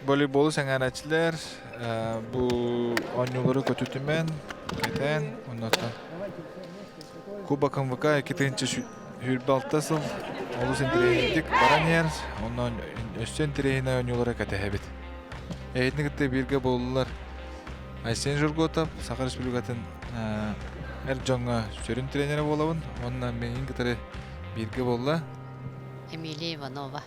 Волейболу сэҥээрээччилэр бу оонньуулары көтүтүмэн, кэтээн, оннуттан Кубок МВК 2026 сыл олус интэриэһинэйдик баран иһэр, онон өссө интэриэһинэй оонньуулары кэтэһэбит. Эһигини кытта бииргэ буоллулар Айсен Журготов, Саха Республикатын эр дьоҥҥо сүрүн тренерэ буолабын уонна миигин кытары бииргэ буолла Эмилия Иванова.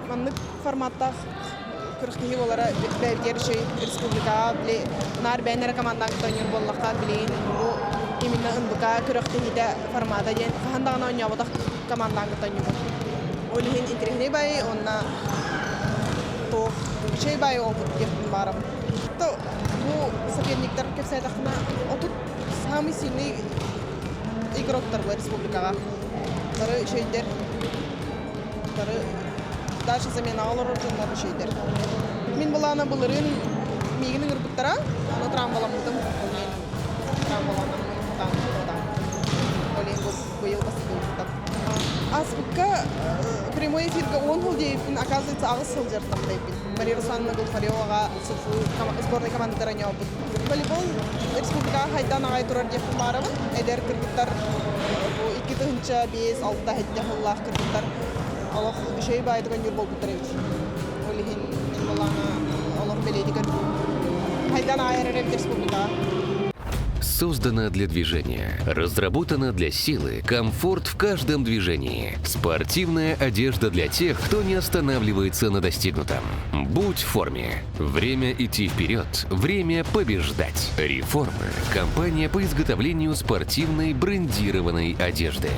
Маннык форматтаах күрэхтэһии буолара бэйэбитигэр үчүгэй республикаҕа били наар бэйэн эрэ командаҥ оонньуур буоллахха билигин бу именно НБК күрэхтэһиитэ формата диэн хаһан даҕаны оонньооботох командаҥ кытта оонньуубут. Ол иһин интэриэһинэй баайы уонна туох үчүгэй баайы опыт диэхпин баарым. То бу соперниктар кэпсээтэххинэ отут самый сильный игроктар бу республикаҕа. Бары үчүгэйдэр, бары дальше заменаҕа олорор дьоннор үчүгэйдэр. Мин былаана былырыын миигин ыҥырбыттара, аны травмаламмытым. Ол иһин травмаланаммын хотаан Ол иһин бу быйыл бастакыбыттан. Ааспыкка прямой эфиргэ 10 сыл диэбиппин, оказывается, аҕыс сыл дьарыктаммыт Мария Руслановна Глухареваҕа СУФУ сборнай командатыгар оонньообут. Волейбол республикаҕа хайдан аҕай турар диэхпин баарабын. Эдэр кыргыттар бу 2005-6 сэттэ сыллаах кыргыттар олох үчүгэй баайдык оонньуур буолбуттар эбит. Ол иһин мин былаана олох бэлиэтик хайдан аҕай эрэр эбит республикаҕа. Создана для движения, разработана для силы, комфорт в каждом движении. Спортивная одежда для тех, кто не останавливается на достигнутом. Будь в форме. Время идти вперед, время побеждать. Реформы. Компания по изготовлению спортивной брендированной одежды.